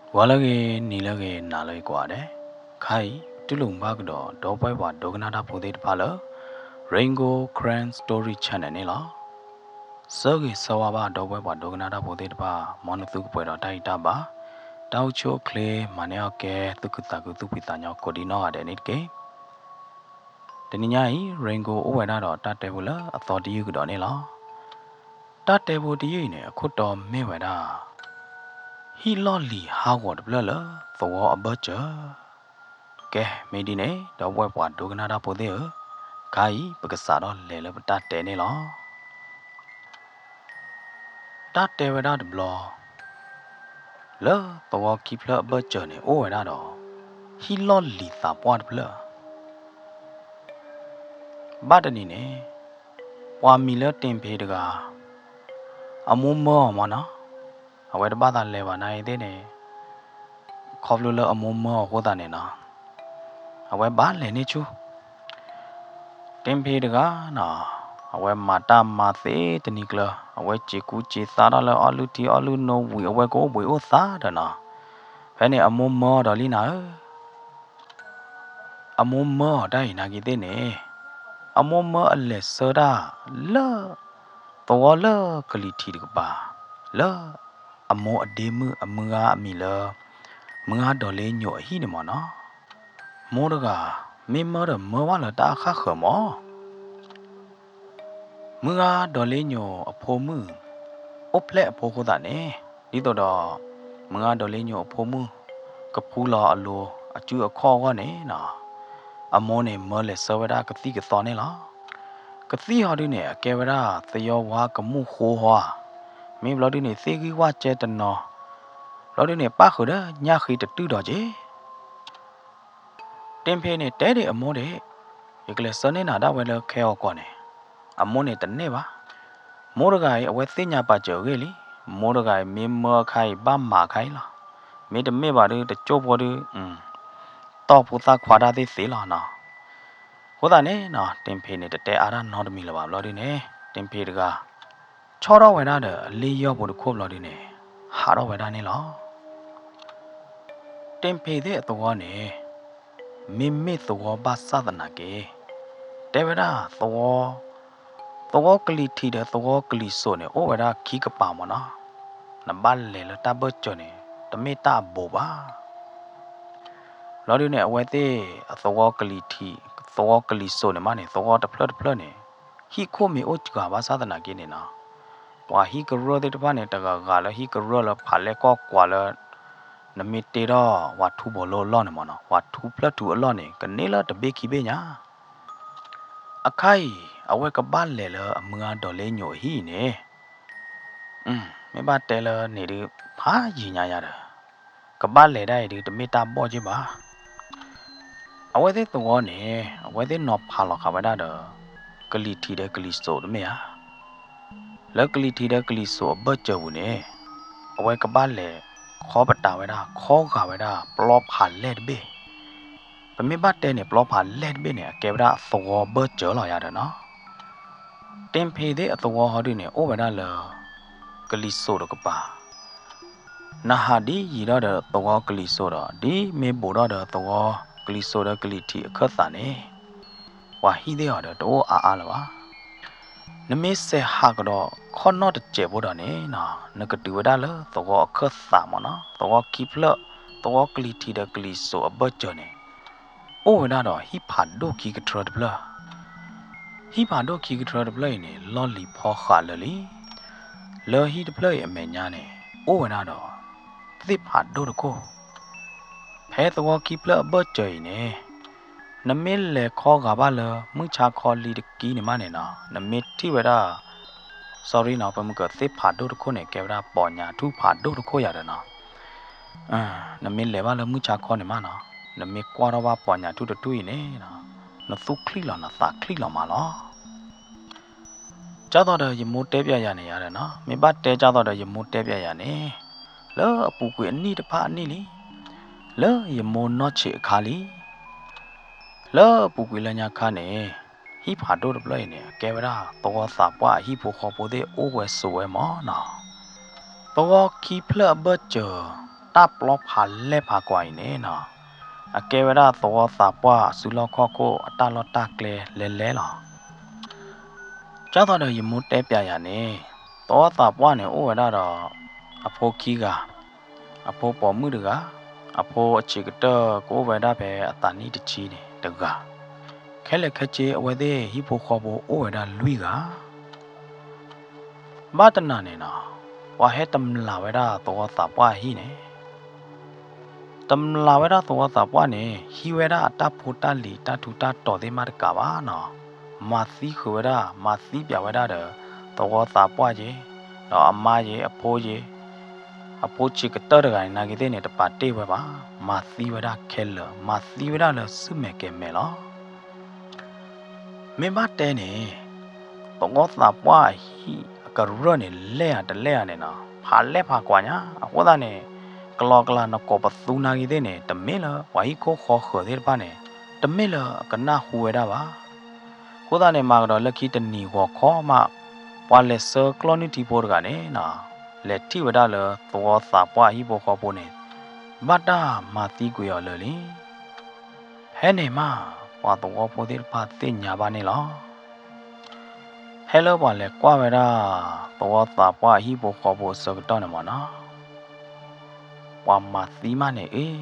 ဂီၤလၢအဂ့ၤ, နံၤလၢအဂ့ၤ, နၤလၢအဂ့ၤကိးဂၤဒဲး, ခါအံၤ တူၢ်လိာ်မုာ်ဘၣ်ကဒီး ဒီပုၢ်ဝဲၢ်ပှၤဒိကနၣ်တၢ်ဖိသ့ၣ်တဖၣ်လၢ Rain Gold Karen Story Channel န့ၣ်လီၤ. ဆၢဂ့ၤဆၢဝါဘၣ် ဒီပုၢ်ဝဲၢ်ပှၤဒိကနၣ်တၢ်ဖိသ့ၣ်တဖၣ်, မ်နသုကပှဲၤဒီးတၢ်ဂံၢ်တၢ်ဘါ, တၢ်အိၣ်ဆူၣ်အိၣ်ချ့, မၤန့ၢ်အီၣ်ကဲ, သူၣ်ခုသးခု, သူၣ်ဖှံသးညီ ကိးဒံနီၢ်ဂၤဒဲးန့ၣ်တက့ၢ်. တနံၤညါအံၤ Rain Gold အိၣ်ဝဲဒၣ်ဒီးတၢ်တဲဖိလၢအသီတယုၢ်ကဒီးန့ၣ်လီၤ. တၢ်တဲဖိတယုၢ်အံၤန့ၣ် အခိၣ်တီမ့ၢ်ဝဲဒၣ် ဟံၣ်လီၢ်လံၤဟးဂီၤတဖျၢၣ်လၢသဝီအဘၢၣ်စၢၤ. ကဲ မ့ၢ်ဒ်န့ၣ် ဒီပုၢ်ဝဲၢ်ပှၤဒိကနၣ်တၢ်ဖိသ့ၣ်ဧၢ, ခါအံၤ ပကစးထီၣ်လဲၤလၢပတၢ်တဲန့ၣ်လီၤ. တၢ်တဲဝဲဒၣ်တဘျီ လၢသဝီခံဖျၢၣ်အဘၢၣ်စၢၤန့ၣ် အိၣ်ဝဲဒၣ်ဒီး ဟံၣ်လီၢ်လံၤသးပှၢ်တဖျၢၣ်. ဘၣ်တနံၤန့ၣ် ပှၤမံၤလၢတ့ဖ့တဂၤ အမိၢ်မၢအီၤမၢ်နီၤ, အဝဲတဘၣ်သးလဲၤဘၣ်နၤအံၤသ့ၣ်န့ၣ် ခီဖျိလၢအမိၢ်မၢအီၤအဃိသတးန့ၣ်နီၤ, အဝဲဘၣ်လဲၤန့ၢ်ဆူ တ့ဖ့တဂၤနီၤ, အဝဲမၤတၢ်မၤသ့တနံၤကျၢၤ, အဝဲစံးကူစံးသးထီၣ်လၢအီၣ်လုၢ်ထံအီၣ်လုၢ်နိဝံၤ အဝဲကအိၣ်ဘှံးအိၣ်သါဒီးနီၤ, ဖဲန့ၣ်အမိၢ်မၢအီၤဒီးလံနၤဧၢ, အမိၢ်မၢအီၤတၢ်အံၤနာ်က့သ့ၣ်န့ၣ်, အမိၢ်မၢအလဲၤဆၢတၢ်လၢ သဝီလၢကလံၤထံးတကပၤ, လၢအမိၢ်အဒ့မုၣ် အမုၢ်ဂၤအမံၤလၢ မုၢ်ဂၤဒီးလ့ညိးအဟံၣ်န့ၣ်မၢ်နီၤ, မိၢ်တဂၤ မ့ၢ်မၢဒီးမၢဘၣ်လၢတၢ်အဃၣ်ဃၢၤမၢ် မုၢ်ဂၤဒီးလ့ညိးအဖိမုၣ် အိၣ်ဖျဲၣ်အဖိအဃိသတးန့ၣ်, ဒ်သိးဒီး မုၢ်ဂၤဒီးလ့ညိးအဖိမုၣ် ကဖှူလီၤအလိၤအစုအခီၣ်အဂီၢ်န့ၣ်နီၤ, အမိၢ်န့ၣ်မၢလဲၤဆၢဝဲဒၣ်ကသံၣ်ကသီန့ၣ်လီၤ. ကသံၣ်ဟီဒုန့ၣ် အကဲဝဲဒၣ်သယီဝါကမူၣ်ဃိဧါ, မ့ၢ်ဘျီဒုန့ၣ် သ့ၣ်ဂံၢ်ဝၣ်ကဲတနီၤ, ဘျီဒုန့ၣ် ပၣ်ဃုာ်ဒီးညၣ်ဃ့တတုၢ်ဒီးက့ၤ တ့ဖ့န့ၣ် တဲဒံးအမိၢ်ဒံး, ယကလဲၤဆၢန့ၢ်နၤဒၣ်ဝဲလၢခဲအီၤကီၢ်န့ၣ်, အမိၢ်န့ၣ်တန့ၢ်ဘၣ်. မိၢ်တဂၤအံၤ အဝဲသ့ၣ်ညါပာ်စၢၤအဂ့ၢ်လံ, မိၢ်တဂၤအံၤ မ့ၢ်မၢအခါအံၤ ဘၣ်မၤအခါအံၤလီၤ. မ့တမ့ၢ်ဘၣ်ဒု တကၠိဖိဒု တီၢ်ဖိသၣ်ခွါတၢ်သ့ၣ်သ့လီၤနီၤ. အဃိသတးန့ၣ်နီၤ တ့ဖ့န့ၣ် တတဲအါတၢ်နီတမံၤလၢၤဘၣ်ဘျီဒုန့ၣ်, တ့ဖ့တဂၤ ဆီၣ်ထီၣ်ဝဲဒၣ်ဒီးအလ့ၣ်ယီၢ်ဖိတခိၣ်ဘျီဒုန့ၣ် ဟးထီၣ်ဝဲဒၣ်န့ၣ်လီၤ. တ့ဖ့သ့ၣ်အသဝီန့ၣ် မ့မ့ၢ်သဝီဘၣ်ဆၣ်သနာ်က့, တဲဝဲဒၣ်သဝီ, သဝီကလံၤထံးဒီးသဝီကလံၤစိးန့ၣ် အိၣ်ဝဲဒၣ်ခံကပၤမၢ်နီၤ, နဘၣ်လဲၤလၢတၢ်ဘၢၣ်စၢၤန့ၣ် တမ့ၢ်တၢ်အဘူးဘၣ်. ဘျီဒုန့ၣ် အဝဲသ့ၣ်အသဝီကလံၤထံး, သဝီကလံၤစိးန့ၣ်မးန့ၣ် သဝီတဖျၢၣ်တဖျၢၣ်န့ၣ် ဟံၣ်ခိၣ်မ့ၢ်အိၣ်စှၤဘၣ်ဆၣ်သနာ်က့န့ၣ်နီၤ, ပှၤဟံၣ်ကရၢၢ်သ့ၣ်တဖၣ်န့ၣ် တဂၤဂၤလၢဟံၣ်ကရၢၢ်လၢဖးလဲၢ်ကီၢ်ကွၢ်လၢ နမ့ၢ်တ့ထီၣ်ပှၤထူဘီလိအလီၢ်န့ၣ်မၢ်နီၤ, ပှၤထူဖျၢၣ်ထူအလီၢ်န့ၣ် ကန့ၢ်လၢတဘ့ၣ်ခံဘ့ၣ်ညါ. အခါအံၤ အဝဲကဘၣ်လဲၤလၢအမုၢ်ဂၤဒီးလ့ညိးအဟံၣ်အံၤန့ၣ်, မ့ၢ်ဘၣ်တဲလၢန့ၣ်ဒုး ဖးယံာ်ညါယၤဒီး ကဘၣ်လဲၤဒၣ်အံၤဒုး တမ့ၢ်တၢ်ဘီၣ်က့ဘၣ်. အဝဲသ့ၣ်သဝီန့ၣ် အဝဲသ့ၣ်နီၤဖးလီၤဃာ်ဝဲဒၣ်ဒီး ကလံၤထံးဒီးကလံၤစိးတမ့ၢ်ဧါ. လၢကလံၤထံးဒီးကလံၤစိးအဘၢၣ်စၢၤပူၤန့ၣ် အဝဲကဘၣ်လဲၤခီပတာ်ဝဲဒၣ် ခီဂာ်ဝဲဒၣ် ပျီဖးလဲၢ်တဘ့ၣ်. ပမ့ၢ်ဘၣ်တဲန့ၣ် ပျီဖးလဲၢ်တဘ့ၣ်န့ၣ် အကဲဝဲဒၣ်အသဝီဘၢၣ်စၢၤလီၤယၤဒီးနီၤ. တ့ဖ့သ့ၣ်အသဝီဟီဒုန့ၣ် အိၣ်ဝဲဒၣ်လၢ ကလံၤစိးတကပၤ နဟးဒ်ယံၤထီၣ်ဒီးသဝီကလံၤစိးဒီး ဒ်မ့ၢ်ဘူးထီၣ်ဒီးသဝီကလံၤစိးဒီးကလံၤထံးအခၢၣ်သးန့ၣ်, ပှၤဟံၣ်သ့ၣ်အီၤဒီးတအိၣ်အါအါလၢၤဘၣ်. နမ့ၢ်စဲးဟးကဒီးခီၣ်နီၣ်တစဲးဖိဒီးန့ၣ်နီၤ နကတုၤဝဲဒၣ်လၢသဝီအခၢၣ်သးမၢ်နီၤ, သဝီခံဖျၢၣ်, သဝီကလံၤထံးဒီးကလံၤစိးအဘၢၣ်စၢၤန့ၣ် အိၣ်ဝဲဒၣ်ဒီးဟံၣ်ဖးဒိၣ်ခံကထြၢတဖျၢၣ်. ဟံၣ်ဖးဒိၣ်ခံကထြၢတဖျၢၣ်အံၤန့ၣ် လီၢ်လံၤဖီဃာ်လၢာ်လံ. လၢဟံၣ်တဖျၢၣ်အံၤအမဲာ်ညါန့ၣ် အိၣ်ဝဲဒၣ်ဒီး သ့ၣ်ဖးဒိၣ်တခိၣ်. ဖဲသဝီခံဖျၢၣ်အဘၢၣ်စၢၤအံၤန့ၣ် နမ့ၢ်လဲၤခီဂာ်ဘၣ်လၢမုၢ်ဆါခီလံၤတကံန့ၣ်မးန့ၣ်နီၤ နမ့ၢ်ထံၣ်ဝဲဒၣ် sorry နီၤ ပမ့ၢ်ကသ့ၣ်ဖးဒိၣ်တခိၣ်န့ၣ် ကဲဝဲဒၣ်ပီညါထူၣ်ဖးဒိၣ်တခိၣ်ယၤဒီးနီၤ နမ့ၢ်လဲၤဘၣ်လၢမုၢ်ဆါခီန့ၣ်မးနီၤ နမ့ၢ်ကွၢ်ထီၣ်ဘၣ်ပီညါထူၣ်တထူၣ်အံၤန့ၣ် နသူၣ်ချံၣ်လီၤနသးချံၣ်လီၤမးလီၤ. ကၢ်သိးဒီးယမိၢ်တဲပျးယၤန့ၣ်ယၤဒီးနီၤ မ့ၢ်ဘၣ်တဲကၢ်သိးဒီးယမိၢ်တဲပျးယၤန့ၣ် လၢအပူၤကွံာ်အနံၣ်တဖၣ်အနံၣ်လံ လၢယမိၢ်နီၢ်ဆံးအခါလံ လၢအပူၤကွံာ်လၢညါခါန့ၣ် ဟံၣ်ဖးဒိၣ်တဖျၢၣ်အံၤန့ၣ် အကဲဝဲဒၣ်သဝီသးပှၢ်အဟံၣ်ဖိဃီဖိသ့ၣ်အိၣ်ဝဲဆိးဝဲမၢ်နီၤ. သဝီခံဖျၢၣ်အဘၢၣ်စၢၤ တၢ်ပျီဖးလဲၢ်ဖးကွၢ်အံၤန့ၣ်နီၤ, အကဲဝဲဒၣ်သဝီသးပှၢ်စုလီၢ်ခီၣ်ခိၣ်အတၢ်လီၢ်တၢ်ကျဲလဲၤလဲၤလီၤ. ကၢ်သိးဒီးယမိၢ်တဲပျးယၤန့ၣ်, သဝီသးပှၢ်န့ၣ်အိၣ်ဝဲဒၣ်ဒီး အဖိခံဂၤ, အဖိပိာ်မုၣ်တဂၤ, အဖိအဆံးကတၢၢ်ကအိၣ်ဝဲဒၣ်ဖဲအသးနံၣ်တဆံန့ၣ်တဂၤ, ခဲလၢာ်ခဲဆ့အဝဲသ့ၣ်ဟံၣ်ဖိဃီဖိအိၣ်ဝဲဒၣ်လွံၢ်ဂၤ ဘၣ်တနၤန့ၣ်နီၤ, ပှၤဟဲတမျးဝဲဒၣ်သဝီသးပှၢ်အဟံၣ်န့ၣ်, တမျးဝဲဒၣ်သဝီသးပှၢ်န့ၣ် ဟံးဝဲဒၣ်အတၢ်ဖိတၢ်လံၤတၢ်ထူးတၢ်တီၤသ့ၣ်မးတကးဘၣ်နီၤ, မၤသံဃုာ်ဝဲဒၣ် မၤသံပျးဝဲဒၣ်ဒီး သဝီသးပှၢ်ယ့ၤ, ဒီးအမါယ့ၤ အဖိယ့ၤ, အဖိဆံးကတၢၢ်တဂၤန့ၣ် နာ်က့ၤသ့ၣ်န့ၣ် တပာ်တ့ၢ်ဝဲဘၣ်, မၤသံဝဲဒၣ်ခဲလၢာ် မၤသံဝဲဒၣ်လၢဆူၣ်မဲာ်ကဲၤမဲာ်လီၤ. မ့ၢ်ဘၣ်တဲန့ၣ်, သဝီသးပှၢ်အဟံၣ်အကရၢၢ်န့ၣ် လဲၢ်ဧါတလဲၢ်ဧါန့ၣ်နီၤ, ဖးလဲၢ်ဖးကွၢ်ညါ, အဃိသတးန့ၣ် ကလီကလီနကိးပသူနာ်က့ၤသ့ၣ်န့ၣ် တမ့ၢ်လၢပှၤဟံၣ်ခိၣ်ဃီဃၢၤသ့ၣ်တဖၣ်န့ၣ် တမ့ၢ်လၢအကနၢ်ဟူဝဲဒၣ်ဘၣ်. အဃိသတးန့ၣ် မၤကဒီးလၢခံတနံၤဂီၤခီမး, ပှၤလဲၤဆှၢကျီၢ်နုၢ်ထံဖိတဂၤန့ၣ်နီၤ, လဲၤထံၣ်ဝဲဒၣ်လၢသဝီသးပှၢ်အဟံၣ်ဖိဃီဖိန့ၣ် ဘၣ်တၢ်မၤသံကွံာ်အီၤလၢာ်လံ. ဖဲန့ၣ်မး ပှၤသဝီဖိသ့ၣ်တဖၣ်သ့ၣ်ညါဘၣ်န့ၣ်လီၤ. ဖဲလၢပှၤလဲၤကွၢ်ဝဲဒၣ် သဝီသးပှၢ်အဟံၣ်ဖိဃီဖိအဆၢကတီၢ်န့ၣ်မးနီၤ, ပှၤမၤသံမးန့ၣ်အ့,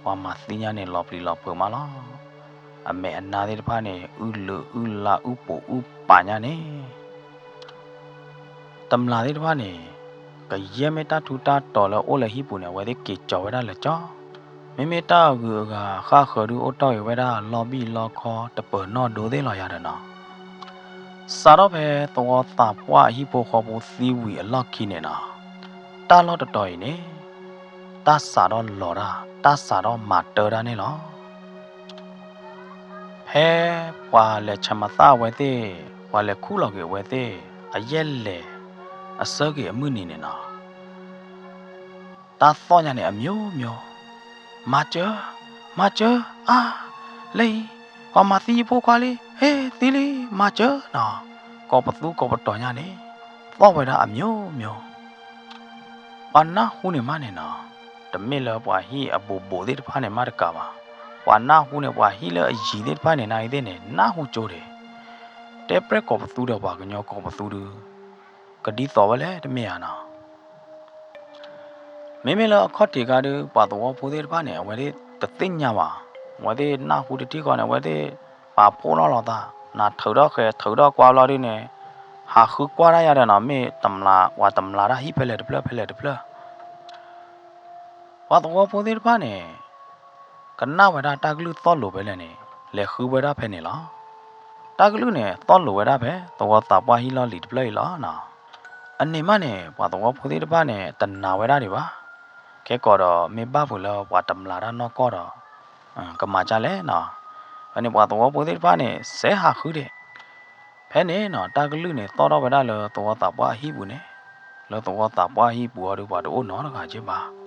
ပှၤမၤသံညါန့ၣ် လီၤပျံၤလီၤဖုးမးလီၤ. အမဲာ်အနါသ့ၣ်တဖၣ်န့ၣ် အုၣ်လုာ်အုၣ်လါအုၣ်ပူၤအုၣ်ပာ်ညါန့ၣ် တမျးသ့ၣ်တဖၣ်န့ၣ် ကယဲၢ်မ့ၢ်တၢ်ထူးတၢ်တီၤလၢအိၣ်လၢဟံၣ်ပူၤန့ၣ် အဝဲသ့ၣ်က့ၤကၠီၤဝဲဒၣ်လၢာ်ကၠီ, မ့မ့ၢ်တၢ်အဂုၤအဂၤဃၣ်ဃၢၤဒုးအိၣ်တီၢ်ဂ့ၤဝဲဒၣ်လီၢ်ဘံၣ်လီၢ်ခီတပၢၤနီၣ်ဒိသ့ၣ်လီၤယၤဒီးနီၤ. စးထီၣ်ဖဲသဝီသးပှၢ်အဟံၣ်ဖိဃီဖိသံဝံၤအလီၢ်ခံန့ၣ်နီၤ, တၢ်လီၢ်တတီၤအံၤန့ၣ် တၢ်စးထီၣ်လီၤတၢ်, တၢ်စးထီၣ်မၤတၢ်တၢ်န့ၣ်လီၤ. ဖဲပှၤလဲၤဆၢမၤသၣ်အဝဲသ့ၣ်, ပှၤလဲၤခူၣ်လီၤက့ၤအဝဲသ့ၣ် အယဲၢ်လဲၤအဆၢက့ၤအမုၢ်နံၤန့ၣ်နီၤ, တၢ်သီၣ်ညါန့ၣ် အမျိုးမျိုး, မၤစၢၤ, မၤစၢၤ, အါ, လၢအံၤ, ပှၤမၤသံယဖိခွါလံ, ဟ့ၣ်သံလံ, မၤစၢၤနီၤ, ကိးပသူကိးပတီၤညါန့ၣ် သီၣ်ဝဲဒၣ်အမျိုးမျိုး. ပှၤနၢ်ဟူန့ၣ်မးန့ၣ်နီၤ, တမ့ၢ်လၢပှၤဟံၣ်အဘူးဘူးသ့ၣ်တဖၣ်န့ၣ်မးတကးဘၣ်, ပှၤနၢ်ဟူန့ၣ် ပှၤဟံၣ်လၢအယံၤသ့ၣ်တဖၣ်န့ၣ် နာ်က့ၤသ့ၣ်န့ၣ် နၢ်ဟူကၠိဒံး, တဲပျဲၢ်ကိးပသူဒီးပှၤကညီကိးပသူဒုး ကဒ်သိးဝဲလဲၣ်တမ့ၢ်ဧါနီၤ. မ့မ့ၢ်လၢအခီၣ်ထံးခါဒုး ပှၤသဝီဖိသ့ၣ်တဖၣ်န့ၣ် အဝဲသ့ၣ်တသ့ၣ်ညါဘၣ်, အဝဲသ့ၣ်နၢ်ဟူတထံၣ်ဃီန့ၣ် အဝဲသ့ၣ်ပာ်ဖှိၣ်နီၣ်လီၤသး, နၤထုးထီၣ်ဃဲ ထုးထီၣ်ကွၢ်ဘျီဒုးန့ၣ် ဟးဃုကွၢ်တၢ်ယၤဒီးနီၤ, မ့ၢ်တမျး ပှၤတမျးတၢ်ဟံၣ်ဖဲလဲၣ်တဖျၢၣ် ဖဲလဲၣ်တဖျၢၣ် ပှၤသဝီဖိသ့ၣ်တဖၣ်န့ၣ် ကနၣ်ဝဲဒၣ်တၢ်ကလုၢ်သီၣ်လိၤဖဲလဲၣ်န့ၣ် လဲၤဃုဝဲဒၣ်ဖဲန့ၣ်လီၤ. တၢ်ကလုၢ်န့ၣ် သီၣ်လိၤဝဲဒၣ်ဖဲ သဝီသးပှၢ်ဟံၣ်လီၢ်လံၤတဖျၢၣ်အံၤလီၤနီၤ. အန့ၣ်မးန့ၣ် ပှၤသဝီဖိသ့ၣ်တဖၣ်န့ၣ် တနာ်ဝဲဒၣ်ဒံးဘၣ်. ခဲကိာ်ဒီး မ့ၢ်ဘၣ်ဖုးလၢပှၤတမျးတၢ်နီၢ်ကီၢ်ဒီး ကမၤဒ်လဲၣ်နီၤ. ဖဲန့ၣ် ပှၤသဝီဖိသ့ၣ်တဖၣ်န့ၣ် စဲးဟးဃုဒံး ဖဲန့ၣ်နီၤ တၢ်ကလုၢ်န့ၣ် သီၣ်ထီၣ်ဝဲဒၣ်လၢသဝီသးပှၢ်အဟံၣ်ပူၤန့ၣ်, လၢသဝီသးပှၢ်အဟံၣ်ပူၤအီၤဒီး ပှၤတအိၣ်နီတဂၤက့ဘၣ်.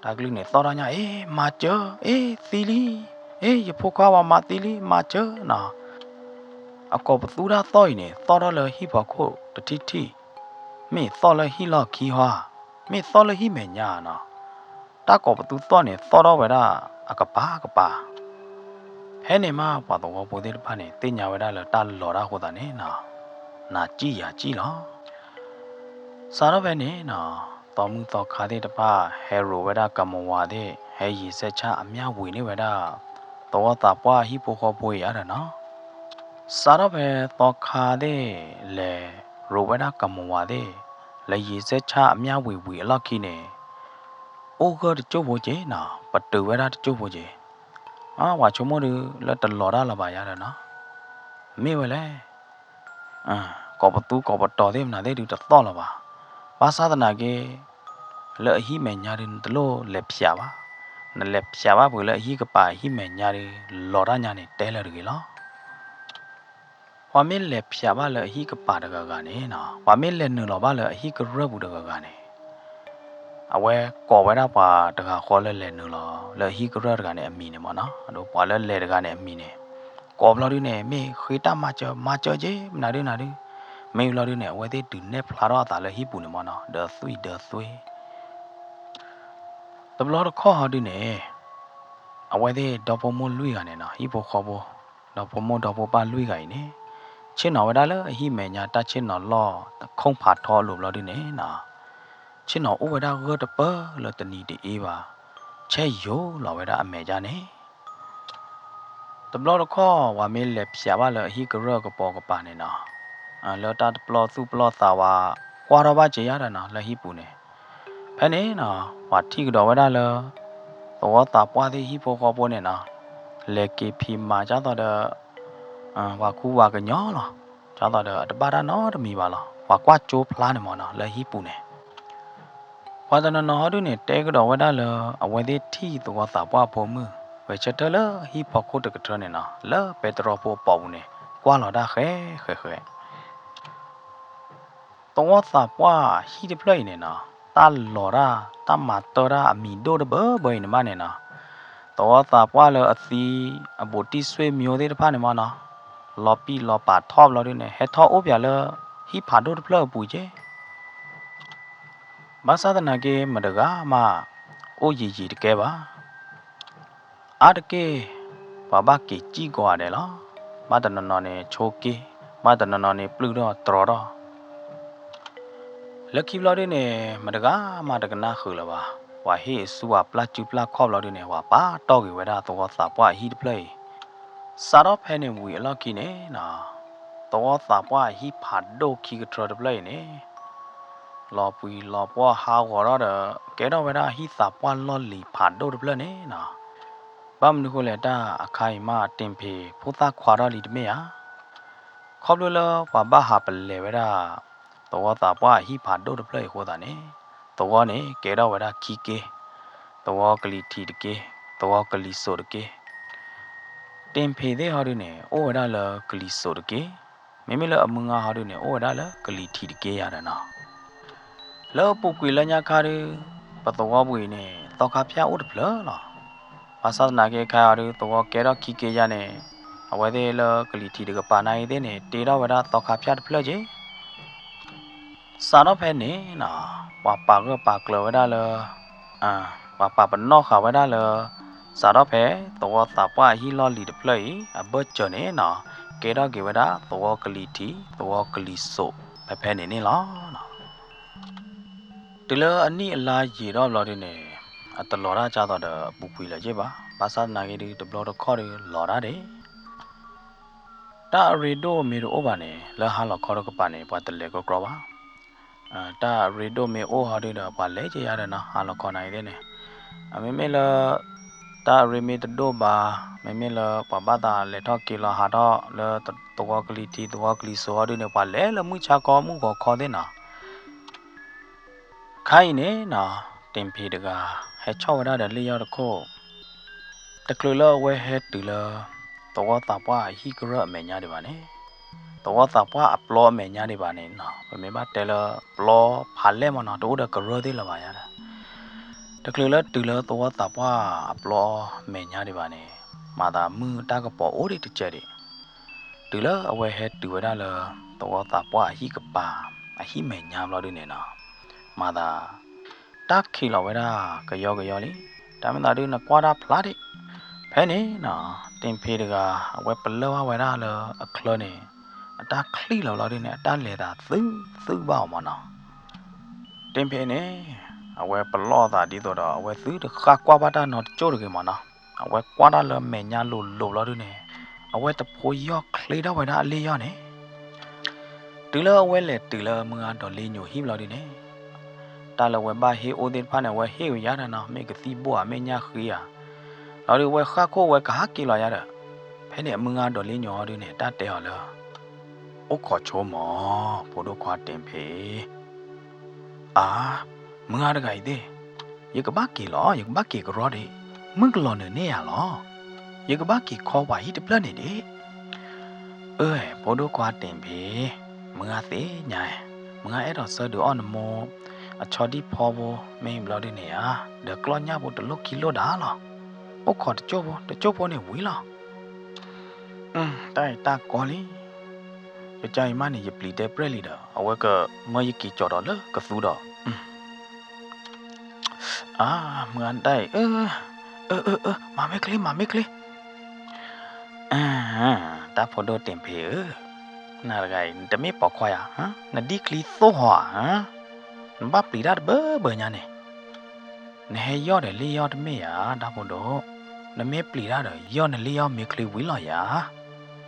တၢ်ကလုၢ်န့ၣ် သီၣ်ထီၣ်ညါ အ့ မၤစၢၤ, အ့ သံလံ, အ့ ယဖိခွါဝဲမၤသံလံ, မၤစၢၤနီၤ. အကိးပသူတၢ်သီၣ်အံၤန့ၣ် သီၣ်ထီၣ်လၢဟံၣ်ဖီခိၣ်တထံၣ်ထံၣ်, မ့ၢ်သီၣ်လၢဟံၣ်လီၢ်ခံဟီ, မ့ၢ်သီၣ်လၢဟံၣ်မဲာ်ညါနီၤ. တၢ်ကိးပသူသီၣ်န့ၣ် သီၣ်ထီၣ်ဝဲဒၣ်အကပၤကပၤ ဖဲန့ၣ်မး ပှၤသဝီဖိသ့ၣ်တဖၣ်န့ၣ် သ့ၣ်ညါဝဲဒၣ်လၢတၢ်လီၤတၢ်အဃိသတးန့ၣ်နီၤ, နၤစံၣ်ယၤစံၣ်လီၤ. စးထီၣ်ဖဲန့ၣ်နီၤ, သီမုၢ်သီခါသ့ၣ်တဖၣ် ဟဲရိးဝဲဒၣ်ကမၤဝၤသ့ၣ်, ဟဲယံၤစဲးဆၣ်အမျၢ်ဝံၤန့ၢ်ဝဲဒၣ် သဝီသးပှၢ်အဟံၣ်ဖိဃီဖိအံၤဒီးနီၤ. စးထီၣ်ဖဲသီခါသ့ၣ် လဲၤရိးဝဲဒၣ်ကမၤဝၤသ့ၣ်, လဲၤယံၤစဲးဆၣ်အမျၢ်ဝံၤဝံၤအလီၢ်ခံန့ၣ် အိၣ်ဂၢၢ်တစိၢ်ဖိက့ၤနီၤ, ပတုာ်ဝဲဒၣ်တစိၢ်ဖိက့ၤ. ပှၤဆိကမိၣ်ဒုး လၢတလီၤတၢ်လၢၤဘၣ်ယၤဒီးနီၤ, မ့ၢ်ဝဲလဲၣ်. ကိးပသူကိးပတီၤသ့ၣ်မနုၤသ့ၣ်ဒုးတသီၣ်လၢၤဘၣ်. ဘၣ်ဆၣ်သနာ်က့ လၢအဟံၣ်မဲာ်ညါဒုး နတလိၣ်လဲၤဖျးဘၣ်. နလဲၤဖျးဘၣ်ပှၤလၢအဟံၣ်ကပၤအဟံၣ်မဲာ်ညါဒုး လီၤတၢ်ညါန့ၣ် တဲလၢၤတဂ့ၤလီၤ. ပှၤမ့ၢ်လဲၤဖျးဘၣ်လၢအဟံၣ်ကပၤတဂၤဂၤန့ၣ်နီၤ, ပှၤမ့ၢ်လဲၤနုာ်လီၤဘၣ်လၢအဟံၣ်ကရၢၢ်ပူၤတဂၤဂၤန့ၣ်, အဝဲကိးဝဲဒၣ်ပှၤတဂၤဃီလၢလဲၤနုာ်လီၤလၢအဟံၣ်ကရၢၢ်တဂၤန့ၣ်အမံၤန့ၣ်မ့ၢ်နီၤ, ဒီးပှၤလၢလဲၤတဂၤန့ၣ်အမံၤန့ၣ်, ကိးဘျီဒုန့ၣ် မ့ၢ်ဃ့တၢ်မၤစၢၤ မၤစၢၤက့ၤ မနုၤဒုနၤဒု, မ့ၢ်ဘျီဒုန့ၣ် အဝဲသ့ၣ်ဒုးနဲၣ်ဖျါထီၣ်အသးလၢဟံၣ်ပူၤန့ၣ်မ့ၢ်နီၤ, ဒီးသွံၣ်ဒီးသွံၣ် တဘျီတခီၣ်ဟီဒုန့ၣ် အဝဲသ့ၣ်ဒီဖိမိၢ်လွံၢ်ဂၤန့ၣ်နီၤ ဟံၣ်ဖိဃီဖိ ဒီဖိမိၢ်ဒီဖိပၢ်လွံၢ်ဂၤအံၤန့ၣ် ဆ့ၣ်နီၤဝဲဒၣ်လၢအဟံၣ်မဲာ်ညါတၢ်ဆ့ၣ်နီၤလီၢ်တခီၣ်ဖးထီအလိၤဘျီဒုန့ၣ်နီၤ ဆ့ၣ်နီၤအိၣ်ဝဲဒၣ်ဂၢၢ်တပၢၢ်လၢတနံၤတအ့ဘၣ် ဆဲးယိာ်လီၤဝဲဒၣ်အမဲာ်ညါန့ၣ် တဘျီတခီၣ် ပှၤမ့ၢ်လဲၤဖျးဘၣ်လၢအဟံၣ်ကရၢၢ်ကပီၤကပၤန့ၣ်နီၤ, လၢတၢ်တပျီသူၣ်ပျီသးဝဲ ကွၢ်ထီၣ်ဘၣ်က့ၤယါဒီးနီၤ လၢဟံၣ်ပူၤန့ၣ်, ဖဲန့ၣ်နီၤ ပှၤထံၣ်ကဒီးဝဲဒၣ်လၢ သဝီသးပှၢ်သ့ၣ်ဟံၣ်ဖိဃီဖိန့ၣ်နီၤ, လဲၤက့ၤဖံးမၤဒ်သိးဒီး ပှၤခူပှၤကညီလီၤ. ဒ်သိးဒီးအတဘၣ်တၢ်နီတမံၤဘၣ်လီၤ. ပှၤကွၢ်ကၠိဖျါန့ၣ်မ့ၢ်နီၤ လၢဟံၣ်ပူၤန့ၣ် ပှၤတနီၤနီၤဟီဒုန့ၣ် တဲကဒီးဝဲဒၣ်လၢ အဝဲသ့ၣ်ထံၣ်သဝီသးပှၢ်အဖိမုၣ် ဂဲၤဆၢထၢၣ်လၢဟံၣ်ဖီခိၣ်တကထၢန့ၣ်နီၤ လၢပဲတြီဖိအပိာ်ပူၤန့ၣ် ကွၢ်လီၤတၢ်ဃဲဃဲဃဲ သဝီသးပှၢ်ဟံၣ်တဖျၢၣ်အံၤန့ၣ်နီၤ တၢ်လီၤတၢ် တၢ်မၤတၢ်တၢ်အမံၤဒိၣ်တဘၢဘၢအံၤန့ၣ်မးန့ၣ်နီၤ, သဝီသးပှၢ်လၢအသံ အဘူးတံၢ်ဆွေမျိုးသ့ၣ်တဖၣ်န့ၣ်မ့ၢ်နီၤ, လီၤပံာ်လီၤပာ်ထီၣ်ဘျီဒုန့ၣ် ဟဲထီၣ်အိၣ်ပၠးလၢ ဟံၣ်ဖးဒိၣ်တဖျၢၣ်အပူၤက့ ဘၣ်ဆၣ်သနာ်က့ မတဂၤမး အိၣ်ယံာ်ယံာ်တကဲဘၣ်. အါတက့ၢ် ပှၤဘၣ်က့ၤစံၣ်ကိးဂၤဒဲးလီၤ. ဘၣ်တနီၤနီၤန့ၣ် ဆိးက့, ဘၣ်တနီၤနီၤန့ၣ် ပျုၢ်ထီၣ်တြီထီၣ် လၢခံဘျီဒုန့ၣ် မတဂၤမးတကနၣ်ဃုာ်လၢၤဘၣ်. ပှၤဟ့ၣ်အစုအပျၢ်စုပျၢ်ခီၣ်ဘျီဒုန့ၣ် ပှၤပာ်တီၢ်က့ၤဝဲဒၣ်သဝီသးပှၢ်အဟံၣ်တဖျၢၣ်အံၤ, စးထီၣ်ဖဲန့ၣ်ဝံၤအလီၢ်ခံန့ၣ်နီၤ, သဝီသးပှၢ်အဟံၣ်ဖးဒိၣ်ခံကထၢတဖျၢၣ်အံၤန့ၣ် လီၤပှံၤလီၤပှီၢ်ဟးဂီၤထီၣ်ဒီး ကဲထီၣ်ဝဲဒၣ်ဟံၣ်သးပှၢ်လီၢ်လံၤဖးဒိၣ်တဖျၢၣ်န့ၣ်နီၤ, ဘၣ်မနုၤဃိလဲၣ် တၢ်အခါအံၤမး တ့ၢ်ဖ့းဖိသၣ်ခွါထီၣ်လံတမ့ၢ်ဧါ. ခီဖျိလၢပှၤဘၣ်ဟးပလဲၤဝဲဒၣ် သဝီသးပှၢ်အဟံၣ်ဖးဒိၣ်တဖျၢၣ်အံၤအဃိသတးန့ၣ်, သဝီန့ၣ်ကဲထီၣ်ဝဲဒၣ်ခံက့, သဝီကလံၤထံးတက့, သဝီကလံၤစိးတက့ တ့ၢ်ဖ့းသ့ၣ်ဟီဒုန့ၣ် အိၣ်ဝဲဒၣ်လၢကလံၤစိးတက့, မ့မ့ၢ်လၢအမုၢ်ဂၤဟီဒုန့ၣ် အိၣ်ဝဲဒၣ်လၢကလံၤထံးတက့ယၤဒီးနီၤ. လၢအပူၤကွံာ်လၢညါခါဒု ပသဝီပူၤအံၤန့ၣ် သီခါဖၠၣ်အိၣ်တဖျၢၣ်လီၤ. ဘၣ်ဆၣ်သနာ်က့ခဲအံၤဒု သဝီကဲထီၣ်ခံက့ယၤန့ၣ် အဝဲသ့ၣ်လၢကလံၤထံးတကပၤနာ်အံၤသ့ၣ်န့ၣ် တ့ထီၣ်ဝဲဒၣ်သီခါဖၠၣ်တဖျၢၣ်က့ စးထီၣ်ဖဲန့ၣ်နီၤ, ပှၤပာ်ဂၢၢ်ပာ်ကျၢၤဝဲဒၣ်လၢ ပှၤပာ်ပနီၣ်ဃာ်ဝဲဒၣ်လၢ စးထီၣ်ဖဲသဝီသးပှၢ်အဟံၣ်လီၢ်လံၤတဖျၢၣ်အံၤ အဘၢၣ်စၢၤန့ၣ်နီၤ, ကဲထီၣ်က့ၤဝဲဒၣ်သဝီကလံၤထံး သဝီကလံၤစိး ဖဲဖဲန့ၣ်န့ၣ်လီၤ. တုၤလၢအနံၣ်အလါယံာ်ထီၣ်ဘျီဒုန့ၣ် အတလီၤတၢ်ဒ်သိးဒီးအပူၤကွံာ်လၢၤက့ဘၣ်. ဘၣ်ဆၣ်သနာ်က့ဒု တဘျီတခီၣ်ဒုလီၤတၢ်ဒံး တၢ်အရ့ဒိၣ်မ့ၢ်တအိၣ်ဘၣ်န့ၣ် လၢဟါလီၤခီတကပၤန့ၣ် ပှၤတလဲၤကကြီဘၣ်. တၢ်အရ့ဒိၣ်မ့ၢ်အိၣ်ဟီဒုဒီး ပှၤလဲၤက့ၤယၤဒီးနီၤ ဟါလီၤခီနာ်အံၤသ့ၣ်န့ၣ်, အမ့မ့ၢ်လၢ တၢ်အရ့မ့ၢ်တဒိၣ်ဘၣ်, မ့မ့ၢ်လၢပှၤဘၣ်သးလဲၤထီၣ်က့ၤလီၤဟးထီၣ်လၢသဝီကလံၤထံး သဝီကလံၤစိးဟီဒုန့ၣ် ပှၤလဲၤလၢမုၢ်ဆါခီမုၢ်ဂီၤခီသ့ၣ်နီၤ ခါအံၤန့ၣ်နီၤ, တ့ၢ်ဖ့းတဂၤ ဟဲဆီၣ်ဝဲဒၣ်ဒီးလ့ၣ်ယီၢ်တခိၣ်, တချုးလၢအဝဲဟဲတုၤလၢ သဝီသးပှၢ်အဟံၣ်ကရၢၢ်အမဲာ်ညါဒံးဘၣ်န့ၣ်, သဝီသးပှၢ်အပျီအမဲာ်ညါဒံးဘၣ်န့ၣ်နီၤ, ပမ့ၢ်ဘၣ်တဲလၢပျီဖးလဲၢ်မ့ၢ်နီၤ တအိၣ်ဒီးကရၢၢ်သ့ၣ်လၢၤဘၣ်ယါဒီး, တချုးလၢတုၤလၢသဝီသးပှၢ်အပျီမဲာ်ညါဒံးဘၣ်န့ၣ်, မၤသးမုၢ်တၢ်ကပီၤအိၣ်ဒံးတစဲးဒံး တုၤလၢအဝဲဟဲတုၤဝဲဒၣ်လၢ သဝီသးပှၢ်အဟံၣ်ကပၤ အဟံၣ်မဲာ်ညါဘျီဒုန့ၣ်နီၤ, မၤသး တၢ်ခံးလီၤဝဲဒၣ်ကယီကယီလံ, တၢ်မ့ၢ်သးဒုနကွၢ်တၢ်ဖျါဒံး, ဖဲန့ၣ်နီၤ, တ့ၢ်ဖ့းတဂၤ အဝဲပလၢၢ်ဘၣ်ဝဲဒၣ်လၢအချၢန့ၣ်, အတၢ်ချံးလီၤဘျီဒုန့ၣ် အတၢ်လဲၤသးသုသုဘၣ်အီၤမ့ၢ်နီၤ တ့ၢ်ဖ့းန့ၣ် အဝဲပလီၢ်အသးဒ်သိးဒီး အဝဲသုတဃၣ်ကွၢ်ဘၣ်တၢ်နီတကၠိၢ်တဂ့ၤမ့ၢ်နီၤ, အဝဲကွၢ်တၢ်လၢမဲာ်ညါလိၤလိၤဘျီဒုန့ၣ်, အဝဲတဖိယီၢ်ချ့ထီၣ်ဝဲဒၣ်အလ့ၣ်ယီၢ်န့ၣ်, တုၤလၢအဝဲလဲၤတုၤလၢမုၢ်ဂၤဒီးလ့ညိးဟံၣ်ဘျီဒုန့ၣ်, တၢ်လၢအဝဲဘၣ်ဟ့ၣ်အိၣ်သ့ၣ်တဖၣ်န့ၣ် အဝဲဟ့ၣ်ဝဲယါဒီးနီၤ, မ့ၢ်ကသံၣ်ဘိဧါ မ့ၢ်ညၣ်ဃံဧါ, လီၤဒုးအဝဲဃၣ်ခိၣ်ဝဲကဟးက့ၤလီၤယါဒီး, ဖဲန့ၣ်အမုၢ်ဂၤဒီးလ့ညိးဟီဒုန့ၣ် တၢ်တဲအီၤလၢ အိၣ်ခိးဆိမၢ်, ဖိဒိၣ်ခွါတ့ၢ်ဖ့း, အါ, မုၢ်ဂၤတဂၤအံၤသ့ၣ်, ယကဘၣ်က့ၤလီၤ, ယကဘၣ်က့ၤကရီဒံး, မုၢ်ကလီၤနုာ်န့ၢ်ယၤလီၤ, ယကဘၣ်က့ၤခီပှၤဟံၣ်တဖျၢၣ်န့ၣ်ဒံး, အၢ ဖိဒိၣ်ခွါတ့ၢ်ဖ့း, မုၢ်ဂၤသ့ၣ်ညါ, မုၢ်ဂၤအဲၣ်ဒိးဆၢဒုးအီၣ်နမိၢ် အဆီဒံၣ်ဖီဖိ မ့ၢ်ဘျီဒုန့ၣ်ဧါ, ဒီးကျီၢ်ညၣ်ဖိတလိၣ်ခံလိၣ်ဒၣ်လီၤ, အိၣ်ခိးတကၠိၢ်ဖိ, တကၠိၢ်ဖိန့ၣ်ဝံၤလီၤ တၢ်အံၤတၢ်ကီလံ, ယကၢ်အံၤမးန့ၣ် ယပျံၤတဲပြဲၢ်လံဒီး အဝဲကမၢယက့ၤကၠီၤဒီးလၢကသူဒီး, အၢ မုၢ်အတၢ်အံၤ အၢ အၢ အၢ မၤမ့ၢ်ချ့ မၤမ့ၢ်ချ့, တၢ်ဖိဒိၣ်တ့ၢ်ဖ့းဧၢ, နၤတဂၤအံၤ နတမ့ၢ်ပိာ်ခွါယၤ, နဒံၣ်ချံသိၣ်ဟီဧါ, နဘၣ်ပျံၤတၢ်တဘၢဘၢညါန့ၣ်, နဟဲယီၢ်ဒီးလ့ၣ်ယီၢ်တမ့ၢ်ဧါ တၢ်ဖိဒိၣ်, နမ့ၢ်ပျံၤတၢ်ဒီး ယီၢ်နလ့ၣ်ယီၢ်မ့ၢ်ချ့ဝံၤလီၤယၤ,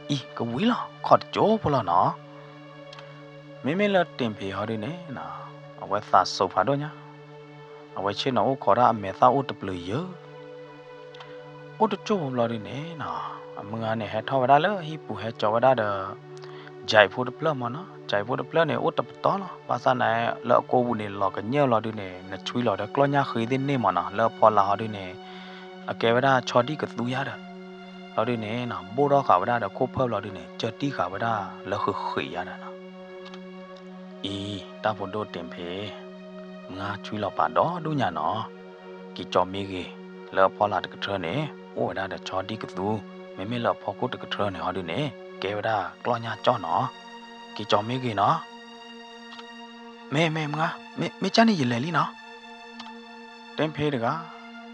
အံၤ ကဝံၤလီၤ ခီၣ်တကၠိဖိလီၤနီၤ. မ့မ့ၢ်လၢတ့ၢ်ဖ့းဟီဒုန့ၣ်, အဝဲသးစူၤဖးဒိၣ်ညါ, အဝဲဆ့ၣ်နီၤအိၣ်ခိးတၢ်အမဲာ်သၣ်အိၣ်တပျုာ်ယၢ, အိၣ်တကၠိၢ်ဖိဘျီဒုန့ၣ်, အမုၢ်ဂၤန့ၣ် ဟဲထီၣ်ဝဲဒၣ်လၢဟံၣ်ပူၤ ဟဲကၠီၤဝဲဒၣ်ဒီး ကၠဲးဖိတဖျၢၣ်မ့ၢ်နီၤ, ကၠဲးဖိတဖျၢၣ်န့ၣ် အိၣ်တပတီၢ်လီၤ, ဘၣ်ဆၣ်န့ၣ် လၢအကိးပူၤန့ၣ် လီၤကညီၢ်လီၤဒုန့ၣ် နဆွံလီၤဒီးကျီၢ်ညၣ်ဃ့သ့ၣ်န့ၣ်မ့ၢ်နီၤ, လၢအဖီလာ်ဟီဒုန့ၣ် အကဲဝဲဒၣ်ဆီဒံၣ်ကသူယါဒီး, ဘျီဒုန့ၣ် ဘိၣ်ထီၣ်ဃာ်ဝဲဒၣ်ဒီးခိၣ်ဖၢၣ်ဘျီဒုန့ၣ် ကၢတံၢ်ဃာ်ဝဲဒၣ်လၢဃ့ဃ့ယါဒီးနီၤ. အံၤ တၢ်ဖိဒိၣ်တ့ၢ်ဖ့း, မုၢ်ဂၤဆွံလီၤပာ်ဒီဒူၣ်ညါနီၤ, က့ၤကၠီၤမ့ၢ်ဂ့ၤ, လၢအဖီလာ်တကထြၢန့ၣ် အိၣ်ဝဲဒၣ်ဒီးဆီဒံၣ်ကသူ, မ့မ့ၢ်လၢအဖီခိၣ်တကထြၢန့ၣ်ဟီဒုန့ၣ် ကဲဝဲဒၣ်ကျီၢ်ညၣ်ကၠီၣ်နီၤ, က့ၤကၠီၤမ့ၢ်ဂ့ၤနီၤ. မ့ၢ် မ့ၢ်မုၢ်ဂၤ, မ့ၢ် မ့ၢ်ကၢ်န့ၣ် ယလဲၤလံနီၤ. တ့ၢ်ဖ့းတဂၤ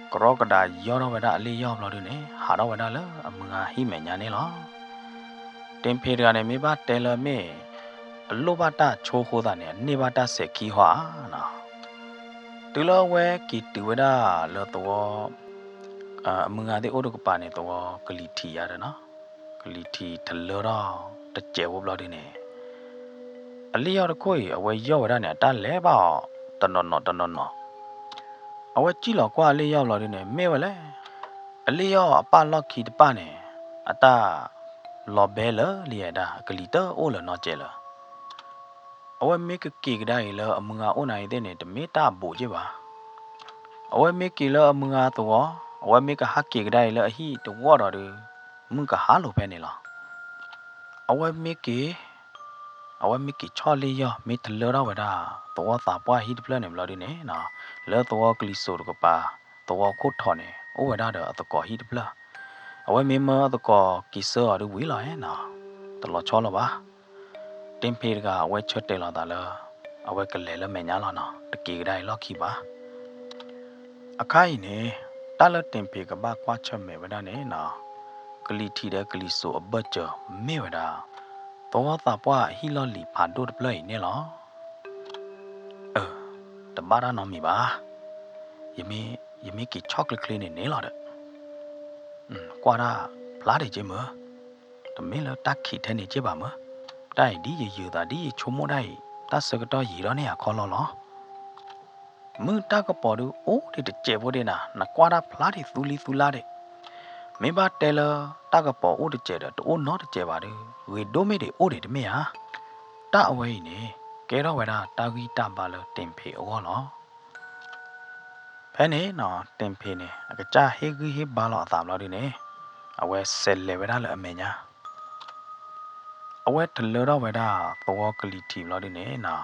ကရီကဒးယီၢ်ထီၣ်ဝဲဒၣ်အလ့ၣ်ယီၢ်ဘျီဒုန့ၣ် ဟးထီၣ်ဝဲဒၣ်လၢအမုၢ်ဂၤဟံၣ်မဲာ်ညါန့ၣ်လီၤ. တ့ၢ်ဖ့းတဂၤန့ၣ် မ့ၢ်ဘၣ်တဲလၢမ့ၢ် အလိၣ်ဘၣ်တၢ်ဆိဃိသးန့ၣ် အန့ၢ်ဘၣ်တၢ်စဲၤခံဟီဧါနီၤ. တုၤလၢအဝဲက့ၤတုၤဝဲဒၣ်လၢသဝီ အမုၢ်ဂၤသ့ၣ်အိၣ်တကပၤန့ၣ် သဝီကလံၤထံးယါဒီးနီၤ, ကလံၤထံးထလၢထီၣ်တစဲးဖိဘျီဒုန့ၣ် အလ့ၣ်ယီၢ်တခိၣ်အံၤ အဝဲယီၢ်ဝဲဒၣ်န့ၣ် အတၢ်လဲၤဘၣ်အီၤ တနီၤနီၤတနီၤနီၤ, အဝဲစံၣ်လီၤကွၢ်အလ့ၣ်ယီၢ်ဘျီဒုန့ၣ် မ့ၢ်ဝဲလဲၣ်, အလ့ၣ်ယီၢ်အပၢ်လီၢ်ခံတပၢ်န့ၣ် အတၢ်လီၤဘဲလၢာ်လံဒၣ် အကလံၤတအိၣ်လၢၤနီတစဲးလၢၤ. အဝဲမ့ၢ်ကက့ၤကဒါအံၤလၢအမုၢ်ဂၤအိၣ်နၤအံၤသ့ၣ်န့ၣ် တမ့ၢ်တၢ်အဘူးက့ၢ်ဘၣ်. အဝဲမ့ၢ်က့ၤလၢအမုၢ်ဂၤသဝီ, အဝဲမ့ၢ်ကဟးက့ၤကဒါအံၤလၢအဟံၣ်တဝီၢ်ဒီးဒုး မုၢ်ကဟါလိာ်ဖဲန့ၣ်လီၤ. အဝဲမ့ၢ်က့ၤ, အဝဲမ့ၢ်က့ၤဆီၣ်လ့ၣ်ယီၢ် မ့ၢ်ထလၢထီၣ်ဝဲဒၣ် သဝီသးပှၢ်ဟံၣ်တဖျၢၣ်န့ၣ်ဘျီဒုန့ၣ်, လၢသဝီကလံၤစိးတကပၤ သဝီခိၣ်ထီးန့ၣ် အိၣ်ဝဲဒၣ်ဒီးအသကိးဟံၣ်တဖျၢၣ်. အဝဲမ့ၢ်မၢအသကိးက့ၤဆၢအီၤဒုးဝံၤလီၤနီၤ, တလီၤဆီလီၤဘၣ်. တ့ၢ်ဖ့းတဂၤ အဝဲဆၢတဲာ်လီၤသးလၢ အဝဲကလဲၤလၢမဲာ်ညါလီၤနီၤ, တက့ၤကဒါအံၤလီၢ်ခံဘၣ်. အခါအံၤန့ၣ် တၢ်လၢတ့ၢ်ဖ့းကဘၣ်ကွၢ်ဆၢၣ်မဲာ်ဝဲဒၣ်န့ၣ်နီၤ, ကလံၤထံးဒီးကလံၤစိးအဘၢၣ်စၢၤမ့ၢ်ဝဲဒၣ် သဝီသးပှၢ်အဟံၣ်လီၢ်လံၤဖးဒိၣ်တဖျၢၣ်အံၤန့ၣ်လီၤ. အၢ, တဘၣ်တၢ်နီတမံၤဘၣ်. ယမ့ၢ်က့ၤဆီၣ်ချ့ချ့န့ၣ်န့ၣ်လီၤဒီး ကွၢ်တၢ်ဖျါဒံးက့မၢ်, တမ့ၢ်လၢတၢ်ခံးထဲန့ၣ်က့ဘၣ်မၢ်. တၢ်အံၤဒ်ယယုာ်သးဒ်ယဆိကမိၣ်တၢ်အံၤ တၢ်ဆၢကတီၢ်ယံာ်ထီၣ်န့ၢ်အခီလီၤလီၤ. မုၢ်တၢ်ကပီၤဒုးအိၣ်ဒံးတစဲးဖိဒံးနၤ, နကွၢ်တၢ်ဖျါဒံးသူလံသူလါဒံး. မ့ၢ်ဘၣ်တဲလၢတၢ်ကပီၤအိၣ်တစဲးဒီး တအိၣ်နီတစဲးဘၣ်ဒီး ဂ့ၤဒိၣ်မ့ၢ်ဒံးအိၣ်ဒံးတမ့ၢ်ဧါ. တၢ်အဝဲအံၤန့ၣ် ကဲထီၣ်ဝဲဒၣ်တၢ်ဂံၢ်တၢ်ဘါလၢတ့ၢ်ဖ့းအဂီၢ်လီၤ. ဖဲန့ၣ်နီၤ တ့ၢ်ဖ့းန့ၣ် အကစၢ်ဟ့ၣ်ဂံၢ်ဟ့ၣ်ဘါလီၤအသးဘျီဒုန့ၣ် အဝဲဆဲးလဲၤဝဲဒၣ်လၢအမဲာ်ညါ. အဝဲထလၢထီၣ်ဝဲဒၣ်သဝီကလံၤထံးဘျီဒုန့ၣ်နီၤ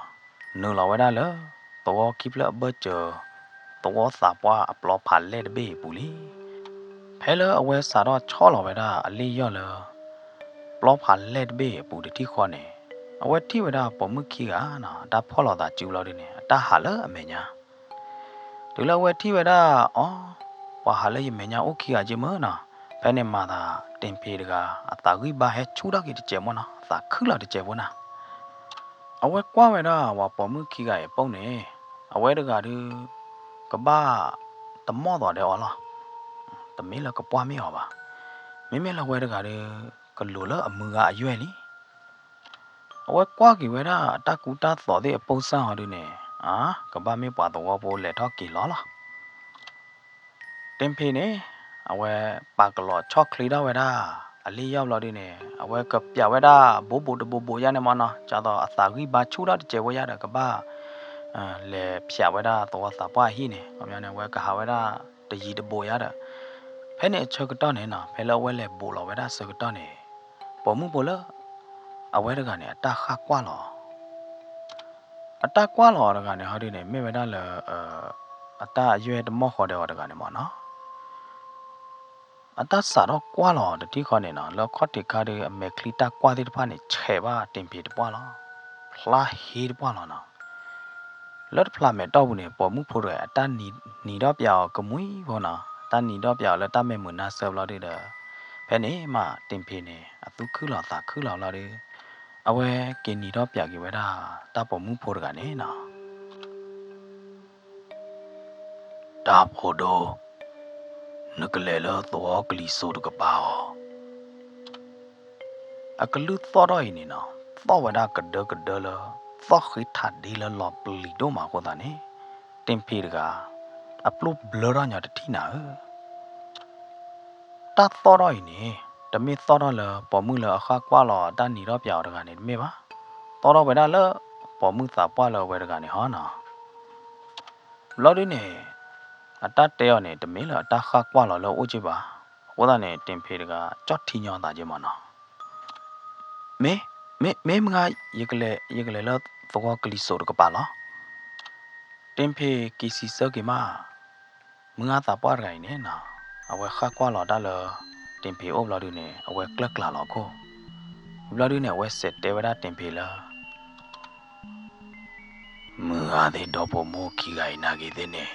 နုာ်လီၤဝဲဒၣ်လၢ သဝီခံဖျၢၣ်အဘၢၣ်စၢၤ သဝီသးပှၢ်အပျီဖးလဲၢ်တဘ့ၣ်အပူၤလံ. ဖဲလၢအဝဲစးထီၣ်ဆီၣ်လီၤဝဲဒၣ်အလ့ၣ်ယီၢ်လၢ ပျီဖးလဲၢ်တဘ့ၣ်အပူၤတထံၣ်ဃီန့ၣ် အဝဲထံၣ်ဝဲဒၣ်ပိာ်မုၣ်ခံဂၤနီၤ အတၢ်ဖီၣ်လီၤသးစုဘျီဒုန့ၣ် အတၢ်ဟးလၢအမဲာ်ညါ. တုၤလၢအဝဲထံၣ်ဝဲဒၣ်အီၤ, ပှၤဟးလၢယမဲာ်ညါအိၣ်ခံဂၤက့မၢ်နီၤ. ဖဲန့ၣ်မၤသး တ့ၢ်ဖ့းတဂၤ အသးဂံၢ်ဘါဟဲဆူၣ်ထီၣ်က့ၤတစဲးမၢ်နီၤ, အသးခုလီၤတစဲးဖိနၤ. အဝဲကွၢ်ဝဲဒၣ်ပှၤပိာ်မုၣ်ခံဂၤအံၤအပူၤန့ၣ် အဝဲတဂၤဒုး ကဘၣ်တမီၢ်သိးဒီးအီၤလီၤ. တမ့ၢ်လၢကပှၢ်မ့ၢ်အီၤဘၣ်. မ့မ့ၢ်လၢအဝဲတဂၤဒီး ကလိၤလၢအမုၢ်ဂၤအယွဲၢ်လံ. အဝဲကွၢ်က့ၤဝဲဒၣ်အတၢ်ကူတၢ်သိးသ့ၣ်အပိၢ်စၢ်ဟီဒုန့ၣ် အါ ကဘၣ်မ့ၢ်ပှၤသဝီဖိလဲၤထီၣ်က့ၤလီၤလီၤ. တ့ၢ်ဖ့းန့ၣ် အဝဲပာ်ကလီၤဆီၣ်ချ့ထီၣ်ဝဲဒၣ် အလ့ၣ်ယီၢ်ဘျီဒုန့ၣ် အဝဲကပျးဝဲဒၣ်ဘိးဘိးတဘိးဘိးယါန့ၣ်မၢ်နီၤ, ဒ်သိးအသးဂံၢ်ဘါဆူၣ်ထီၣ်တစဲးဖိယါဒီး ကဘၣ် လဲၤဖျးဝဲဒၣ်သဝီသးပှၢ်အဟံၣ်န့ၣ်, ခီပညီန့ၣ် အဝဲကဟးဝဲဒၣ်တယံၤတဘိးယါဒီး ဖဲန့ၣ်အဆၢကတီၢ်န့ၣ်နီၤ, ဖဲလၢအဝဲလဲၤဘိးလီၤဝဲဒၣ်အဆၢကတီၢ်န့ၣ် ပိာ်မုၣ်ဖိလၢ အဝဲတဂၤန့ၣ် အတၢ်ဃၣ်ကွၢ်လီၤ အတၢ်ကွၢ်လီၤအီၤတဂၤန့ၣ် ဟီဒုန့ၣ် မ့ၢ်ဝဲဒၣ်လၢ အတၢ်အယွဲၢ်တမီၢ်ဃီဒီးအီၤတဂၤန့ၣ်မၢ်နီၤ. အတၢ်စးထီၣ်ကွၢ်လီၤတထံၣ်ဃီန့ၣ်နီၤ, လၢခီၣ်ထံးခါဒီး အမဲာ်ချံတၢ်ကွၢ်သ့ၣ်တဖၣ်န့ၣ် ဆဲးဘၣ်တ့ၢ်ဖ့းတပှၢ်လီၤ. ဖျါဟ့တပှၢ်လီၤနီၤ. လၢတဖျးမဲာ်တီၢ်ပူၤန့ၣ် ပိာ်မုၣ်ဖိတဂၤအတၢ်နံၤဒီးပၠးအီၤကမှံဖိနီၤ, တၢ်နံၤဒီးပၠးအီၤလၢတၢ်မဲာ်မုာ်နါဆၢဘျီဒုဒီး ဖဲန့ၣ်မး တ့ၢ်ဖ့းန့ၣ် အသူၣ်ခုလီၤသးခုလီၤဘျီဒု အဝဲက့ၤနံၤဒီးပၠးက့ၤဝဲဒၣ် တၢ်ပိာ်မုၣ်ဖိတဂၤန့ၣ်နီၤ. တၢ်ဖိဒိၣ်, နကလဲၤလၢသဝီကလံၤစိးတကပၤအီၤ. အကလုၢ်သီၣ်ထီၣ်အံၤန့ၣ်နီၤ, သီၣ်ဝဲဒၣ်ကဒၢကဒၢလၢ သီၣ်ဃ့ထးဒ့လၢလီၤပျံၤဒိၣ်မးအဃိသတးန့ၣ်, တ့ၢ်ဖ့းတဂၤ အပျိၢ်ဘျၢထီၣ်ညီတထံၣ်နၤဧၢ. တၢ်သီၣ်ထီၣ်အံၤန့ၣ် တမ့ၢ်သီၣ်ထီၣ်လၢပိာ်မုၣ်လၢအဃၣ်ကွၢ်လီၤအတၢ်နံၤဒီးပၠးအီၤတဂၤန့ၣ်တမ့ၢ်ဘၣ်. သီၣ်ထီၣ်ဝဲဒၣ်လၢ ပိာ်မုၣ်သးပှၢ်လၢအဝဲတဂၤန့ၣ်ဟီနီၤ. ဘျီဒုန့ၣ် အတၢ်တဲအီၤန့ၣ် တမ့ၢ်လၢအတၢ်ဃၣ်ကွၢ်လီၤလၢအအိၣ်က့ဘၣ်. အဃိသတးန့ၣ် တ့ၢ်ဖ့းတဂၤ ကၠီၣ်ထံညီသးက့မးနီၤ. မ့ၢ်, မ့ၢ်, မ့ၢ်မုၢ်ဂၤ, ယကလဲၤ, ယကလဲၤလၢသဝီကလံၤစိးတကပၤလီၤ. တ့ၢ်ဖ့းက့ၤစံးဆၢက့ၤမး, မုၢ်ဂၤသးပှၢ်တဂၤအံၤန့ၣ်နီၤ, အဝဲဃၣ်ကွၢ်လီၤတၢ်လၢ တ့ၢ်ဖ့းအိၣ်ဘျီဒုန့ၣ် အဝဲကျၢၢ်ကျးလီၤအခိၣ်, ဘျီဒုန့ၣ် အဝဲစဲးတဲဝဲဒၣ်တ့ၢ်ဖ့းလၢ မုၢ်ဂၤသ့ၣ်ဒီဖိမိၢ်ခံဂၤအံၤနာ်က့ၤသ့ၣ်န့ၣ်,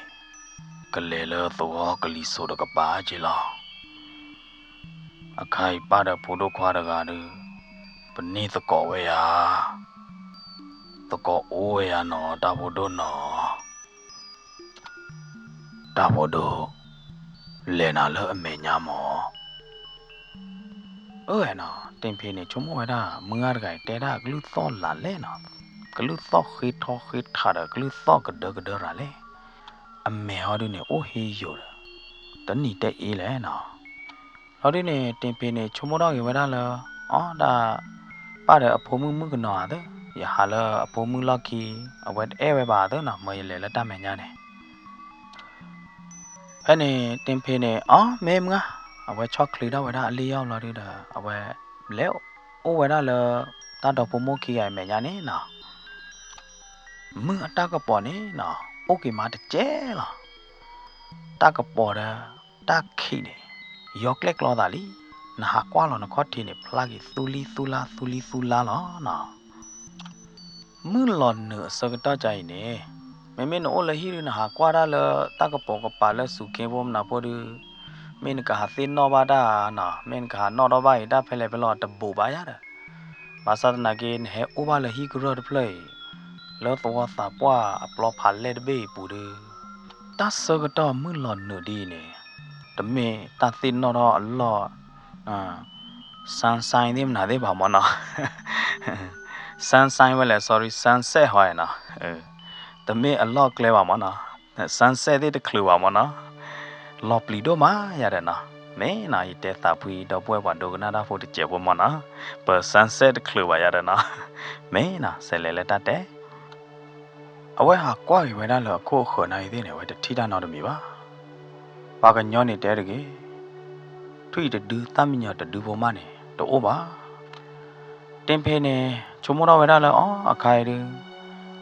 ကလဲၤလၢသဝီကလံၤစိးတကပၤက့လီၤ. အခါအံၤပၢ်ဒီးဖိဒိၣ်ခွါတဂၤဒု, ပန့ၢ်သကိးဝဲယၤ, သကိးအိၣ်ဝဲယၤနီၤ တၢ်ဖိဒိၣ်နီၤ. တၢ်ဖိဒိၣ်, လဲၤနၤလၢအမဲာ်ညါမး. အၢနီၤ, တ့ၢ်ဖ့းန့ၣ် ဆိကမိၣ်ဝဲဒၣ် မုၢ်ဂၤတဂၤအံၤတဲဒၣ်ကလုၢ်သီၣ်လၢ်လဲၣ်နီၤ, ကလုၢ်သီၣ်ဃ့ထီဃ့ထးဒီး ကလုၢ်သီၣ်ကဒၢကဒၢရၤလဲၣ်. အမဲာ်ဟီဒုန့ၣ် အိၣ်ဟ့ယိာ်ဒီး တနံၤတဲအ့လဲၣ်နီၤ. လီၤဒုန့ၣ် တ့ၢ်ဖ့းန့ၣ် ဆိကမိၣ်ထီၣ်က့ၤဝဲဒၣ်လၢ အီ ဒၣ် ပၢ်ဒီးအဖိမုၣ်မုၣ်ကနီၤဧါသၢ, ယဟးလၢအဖိမုၣ်လီၢ်ခံ အဝဲတအဲၣ်ဝဲဘၣ်သၢနီၤ, မ့ၢ်ယလဲၤလၢတၢ်မဲာ်ညါန့ၣ် ဖဲန့ၣ် တ့ၢ်ဖ့းန့ၣ် အီ မ့ၢ်မုၢ်ဂၤ, အဝဲဆီၣ်ချံထီၣ်ဝဲဒၣ်အလ့ၣ်ယီၢ်ဘျီဒုဒီး အဝဲလဲၤအိၣ်ဝဲဒၣ်လၢ တၢ်ဒီဖိမိၢ်ခံဂၤအံၤမဲာ်ညါန့ၣ်နီၤ. မုၢ်အတၢ်ကပီၤန့ၣ်နီၤ အိၣ်က့ၤမးတကဲလီၤ. တၢ်ကပီၤဒီး တၢ်ခံးန့ၣ် ယီၤကျဲၣ်ကျီသးလံ. နဟးကွၢ်လီၤနခီၣ်ထံးန့ၣ် ဖျါက့ၤသူလံသူလါသူလံသူလါလီၤနီၤ. မုၢ်လီၤနုာ်အဆၢကတီၢ်ကါအံၤန့ၣ်, မ့မ့ၢ်နအိၣ်လၢဟံၣ်ဒု နဟးကွၢ်တၢ်လၢတၢ်ကပိာ်ကပၤလၢစူၢ်ခ့ဖိမနၤဖိဒု, မ့ၢ်နကဟးသ့ၣ်နီၣ်ဘၣ်တၢ်နီၤ, မ့ၢ်နကဟးနီၣ်ထီၣ်ဘၣ်အံၤ တၢ်ဖဲလဲၣ်ဖဲလဲၣ်တဘူးဘၣ်ယၤဒီး, ဘၣ်ဆၣ်သနာ်က့ နဟဲအိၣ်ဘၣ်လၢဟံၣ်ကရၢၢ်တဖျၢၣ်အံၤ, လၢသဝီသးပှၢ်အပျီဖးလဲၢ်တဘ့ၣ်အံၤပူၤဒု တၢ်ဆၢကတီၢ်မုၢ်လီၤနုာ်ဒ်အံၤန့ၣ်, တမ့ၢ်တၢ်သ့ၣ်နီၣ်ထီၣ်အလီၢ် sunshine သ့ၣ်မနုၤသ့ၣ်ဘၣ်မ့ၢ်နီၤ. Sunshine ဝဲလဲၣ် sorry, sunset ဟီနီၤ. တမ့ၢ်အလီၢ်ကျဲဘၣ်မ့ၢ်နီၤ. sunset သ့ၣ်တချုးဘၣ်မ့ၢ်နီၤ. လီၤပျံၤဒိၣ်မးယၤဒီးနီၤ. မ့ၢ်နီၤ ယတဲသးဖှံဒီပုၢ်ဝဲၢ်ပှၤဒိကနၣ်တၢ်ဖိတစဲးဖိမ့ၢ်နီၤ. ပ sunset တချုးဘၣ်ယၤဒီးနီၤ. မ့ၢ်နီၤ စဲးလဲၤလၢတၢ်တဲ အဝဲဟးကွၢ်က့ၤဝဲဒၣ်လၢအခိၣ်အဃၢၤနာ်ဂ့ၤသ့ၣ်န့ၣ် အဝဲတထံၣ်တၢ်နီတမံၤဘၣ်. ပှၤကညီန့ၣ်တဲတဂ့ၤ, ထွံၣ်တဒု သၣ်မံညီၤတဒုဖိမးန့ၣ် တအိၣ်ဘၣ်. တ့ၢ်ဖ့းန့ၣ် ဆိကမိၣ်ထီၣ်ဝဲဒၣ်လၢ အီ အခါအံၤဒု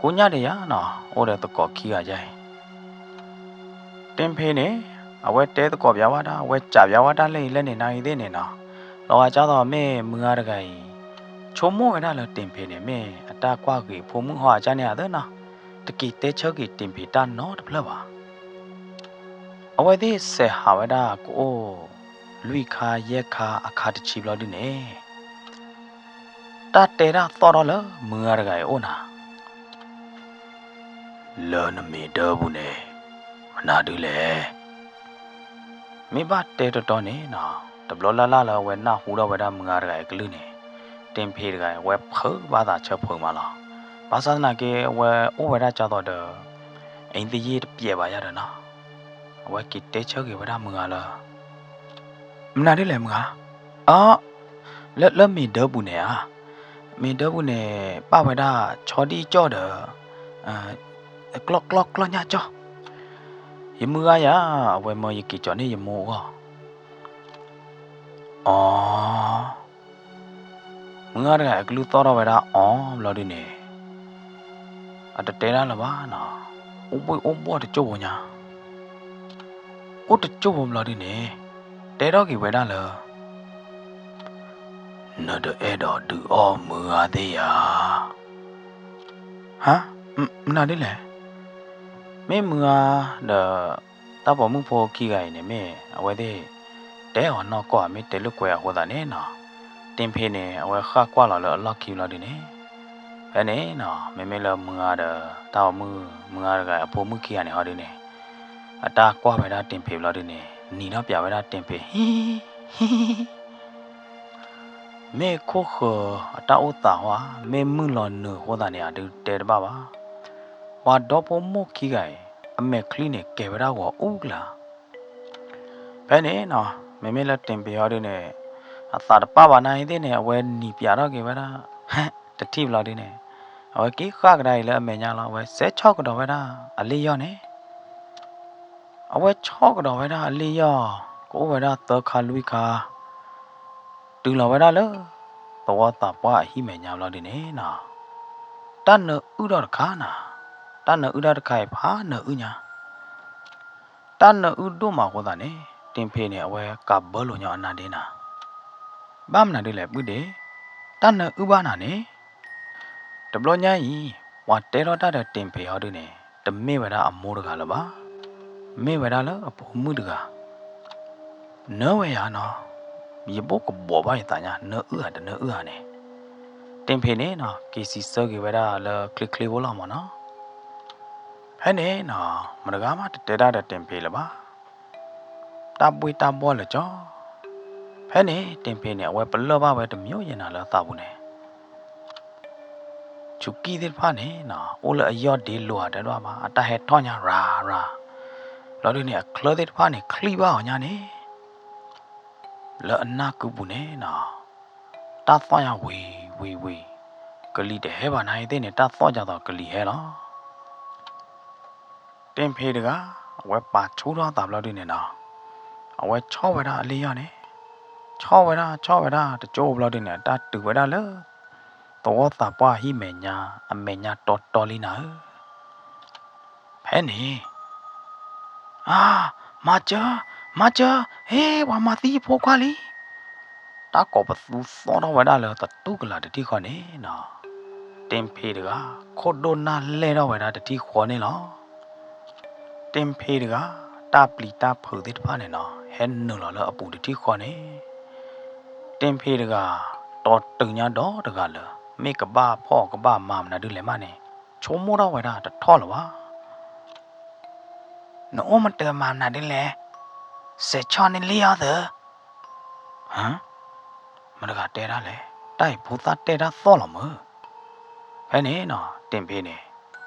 ကိညၣ်ဒံးယၤနီၤ အိၣ်ဒီးသကိးခံဂၤယါအံၤ တ့ၢ်ဖ့းန့ၣ် အဝဲတဲသကိးပၠးဝဲဒၣ် အဝဲစံးပၠးဝဲဒၣ်လၢအံၤလၢန့ၣ်နာ်ဂ့ၤသ့ၣ်န့ၣ်နီၤ. လီၤဂာ်ဒ်သိးမ့ၢ်မုၢ်ဂၤတဂၤအံၤ ဆိကမိၣ်ဝဲဒၣ်လၢတ့ၢ်ဖ့းန့ၣ် မ့ၢ်အတၢ်ကွၢ်ဂ့ၤဖိမုၣ်ဟီအကၢ်န့ၣ်ဧါသ့ၣ်နီၤ. တက့ၤတဲဆၢက့ၤတ့ၢ်ဖ့းတၢ်နီတဖျၢၣ်ဘၣ်. အဝဲသ့ၣ်စဲးဟးဝဲဒၣ်ကအိၣ် လွံၢ်ခါယဲၢ်ခါအခါတဆံဘျီဒုန့ၣ် တၢ်တဲတၢ်သီၣ်ထီၣ်လၢမုၢ်ဂၤတဂၤအံၤအိၣ်နၤ လၢနမ့ၢ်ဒၢပူၤန့ၣ် မနုၤဒုလဲၣ်. မ့ၢ်ဘၣ်တဲတီတီန့ၣ်နီၤ တဘျီလၢ်လၢ်လၢအဝဲနၢ်ဟူထီၣ်ဝဲဒၣ်မုၢ်ဂၤတဂၤအံၤကလုၢ်န့ၣ် တ့ၢ်ဖ့းတဂၤအံၤ အဝဲဖုးဘၣ်သးဆၢဖုးမးလီၤ. ဘၣ်ဆၣ်သနာ်က့ အဝဲအိၣ်ဝဲဒၣ်ကၢ်သိးဒီး အ့ၣ်သယ့ၣ်တပျဲးဘၣ်ယၤဒီးနီၤ အဝဲက့ၤတဲဆၢက့ၤဝဲဒၣ်မုၢ်ဂၤလၢ မနုၤဒ်လဲၣ်မုၢ်ဂၤ, အ လၢ လၢမ့ၢ်ဒၢပူၤန့ၣ်ဧါ, မ့ၢ်ဒၢပူၤန့ၣ် ပၣ်ဝဲဒၣ်ဆီဒံၣ်ကၠီၣ်ဒီး ကျီၢ်ကျီၢ်ကျီၢ်ညၣ်ကၠီၣ်, ယမုၢ်ဂၤယၤ အဝဲမၢယက့ၤကၠီၤန့ၢ်ယမိၢ်အဂီၢ်, အ မုၢ်ဂၤတဂၤအကလုၢ်သီၣ်ထီၣ်ဝဲဒၣ်အီၤဘျီဒုန့ၣ်, အတတဲဒၣ်လၢၤဘၣ်နီၤ, အိၣ်ဘှံးအိၣ်ဘှီၣ်တကၠိၢ်ဖိညါ, အိၣ်တကၠိၢ်ဖိဘျီဒုန့ၣ်, တဲထီၣ်က့ၤဝဲဒၣ်လၢ နတအဲၣ်ဒိးဒုးအီၣ်မုၢ်ဂၤသ့ၣ်ဧါ. ဟါ, မနုၤဒ်လဲၣ်. မ့ၢ်မုၢ်ဂၤဒီး တၢ်ပိာ်မုၣ်ဖိခံဂၤအံၤန့ၣ် မ့ၢ်အဝဲသ့ၣ် တဲအီၤနီၢ်ကီၢ်ဧါ မ့ၢ်တဲလိာ်ကွဲအဃိသတးန့ၣ်နီၤ, တ့ၢ်ဖ့းန့ၣ် အဝဲဃၣ်ကွၢ်လီၤလၢအလီၢ်ခံဘျီဒုန့ၣ်, ဖဲန့ၣ်နီၤ မ့မ့ၢ်လၢမုၢ်ဂၤဒီး တၢ်ပိာ်မုၣ် မုၢ်ဂၤတဂၤအဖိမုၣ်ခံဂၤန့ၣ်ဟီဒုန့ၣ်, အတၢ်ကွၢ်ဝဲဒၣ်တ့ၢ်ဖ့းဘျီဒုန့ၣ် နံၤထီၣ်ပၠးဝဲဒၣ်တ့ၢ်ဖ့း ဟံ ဟံ မ့ၢ်ခိၣ်ဃၢၤအတၢ်အိၣ်သးဟီဧါ, မ့ၢ်မုၢ်လီၤနုာ်အဃိသတးန့ၣ် အဒုတဲတဘၣ်ဘၣ်. ပှၤဒီဖိမိၢ်ခံဂၤအံၤ အမဲာ်ချံန့ၣ် ကဲၤဝဲဒၣ်ဂီၤအူကလၤ. ဖဲန့ၣ်နီၤ မ့မ့ၢ်လၢတ့ၢ်ဖ့းဟီဒုန့ၣ် အသးတပၢ်ဘၣ်နာ်အံၤသ့ၣ်န့ၣ် အဝဲနံၤပၠးထီၣ်က့ၤဝဲဒၣ် တထံၣ်ဘျီဒုန့ၣ်, အဝဲက့ၤဃၣ်ကဒါအံၤလၢအမဲာ်ညါလီၤ. အဝဲစဲးဆီၣ်ကဒီးဝဲဒၣ်အလ့ၣ်ယီၢ်န့ၣ် အဝဲဆီၣ်ကဒီးဝဲဒၣ်အလ့ၣ်ယီၢ် ကအိၣ်ဝဲဒၣ်သၢခါလွံၢ်ခါ, တုၤလီၤဝဲဒၣ်လၢ သဝီသးပှၢ်အဟံၣ်မဲာ်ညါဘျီဒုန့ၣ်နီၤ, တၢ်နၢအုၣ်ထီၣ်တခါနီၤ, တၢ်နၢအုၣ်တၢ်တခါအံၤဖးနၢအုၣ်ညါ တၢ်နၢအုၣ်ဒိၣ်မးအဃိသတးန့ၣ် တ့ၢ်ဖ့းန့ၣ် အဝဲကးဘၢလိာ်ညီအနါဒ့နၤ, ဘၣ်မနုၤဒ်လဲၣ် ပုၢ်ဒ့, တၢ်နၢအုၣ်ဘၣ်နၤန့ၣ်, တဘျီညါအံၤ ပှၤတဲထီၣ်တၢ်ဒီးတ့ၢ်ဖ့းဟီဒုန့ၣ် တမ့ၢ်ဝဲဒၣ်အမိၢ်တဂၤလၢၤဘၣ်, မ့ၢ်ဝဲဒၣ်လၢအဖိမုၣ်တဂၤ နၢဝဲယၤနီၤ, ယဘိၣ်ကဘီးဘၣ်ယသးညါ နၢအုၣ်ဧါတနၢအုၣ်ဧါန့ၣ်, တ့ၢ်ဖ့းန့ၣ်နီၤ က့ၤစံးဆၢက့ၤဝဲဒၣ်လၢချ့ချ့ဖိလီၤမၢ်နီၤ. ဖဲန့ၣ်နီၤ မတဂၤမးတတဲတၢ်ဒီးတ့ၢ်ဖ့းလၢၤဘၣ်, တၢ်ဘှ့ၣ်တၢ်ဘှီၣ်လၢာ်ကၠီ, ဖဲန့ၣ် တ့ၢ်ဖ့းန့ၣ် အဝဲပလၢၢ်ဘၣ်ဝဲတမံၤယဲၢ်နၤလၢအသးပူၤန့ၣ် ဆူးကံၢ်သ့ၣ်တဖၣ်န့ၣ်နီၤ အိၣ်လၢအယီၢ်ဒ့လိၤဧါတဲဒၣ်ဘၣ် အတၢ်ဟဲထီၣ်ညါရၤရၤ, ဘျီဒုန့ၣ် အချၢသ့ၣ်တဖၣ်န့ၣ် ချံၣ်ဘၣ်အီၤညါန့ၣ် လၢအနၢ်ကုပူၤန့ၣ်နီၤ တၢ်သီၣ်ညါဝံၤဝံၤဝံၤ, ကလံၤတဟဲဘၣ်နာ်အံၤသ့ၣ်န့ၣ် တၢ်သီၣ်ဒ်သိးကလံၤဟဲလီၤ. တ့ၢ်ဖ့းတဂၤ အဝဲပာ်ဆူၣ်ထီၣ်အသးဘျီဒုန့ၣ်နီၤ, အဝဲဆီၣ်ဝဲဒၣ်အလ့ၣ်ယီၢ်န့ၣ်, ဆီၣ်ဝဲဒၣ်ဆီၣ်ဝဲဒၣ်တကၠိဘျီဒုန့ၣ် အတၢ်တုၤဝဲဒၣ်လၢ သဝီသးပှၢ်ဟံၣ်မဲာ်ညါ အမဲာ်ညါတီတီလံနၤဧၢ. ဖဲန့ၣ် အါ, မၤစၢၤ, မၤစၢၤ, ဟ့ ပှၤမၤသံယဖိခွါလံ. တၢ်ကိးပသူသီၣ်ထီၣ်ဝဲဒၣ်လၢသတူၢ်ကလာ်တထံၣ်ဃီန့ၣ်နီၤ, တ့ၢ်ဖ့းတဂၤ ခိၣ်ဒိၣ်နၢ်လဲၢ်ထီၣ်ဝဲဒၣ်တထံၣ်ဃီန့ၣ်လီၤ. တ့ၢ်ဖ့းတဂၤ တၢ်ပျံၤတၢ်ဖုးသ့ၣ်တဖၣ်န့ၣ်နီၤ ဟဲနုာ်လီၤလၢအပူၤတထံၣ်ဃီန့ၣ်, တ့ၢ်ဖ့းတဂၤ တီတုၤညါဒီးတဂၤလၢာ် မ့ၢ်ကဘၣ်ဖှီၣ်ကဘၣ်မၤမနုၤဒ်လဲၣ်မးန့ၣ် ဆိကမိၣ်ထီၣ်ဝဲဒၣ်တထီၣ်လၢၤဘၣ်. နအိၣ်မတၤမၤမနုၤဒ်လဲၣ်, စဲးဆီၣ်န့ၢ်လံအီၤသၢ, ဟါ, မတဂၤတဲဒၣ်လဲၣ်, တၢ်အံၤဖိသၣ်တဲတၢ်သီၣ်လီၤမၢ်. ဖဲန့ၣ်နီၤ တ့ၢ်ဖ့းန့ၣ်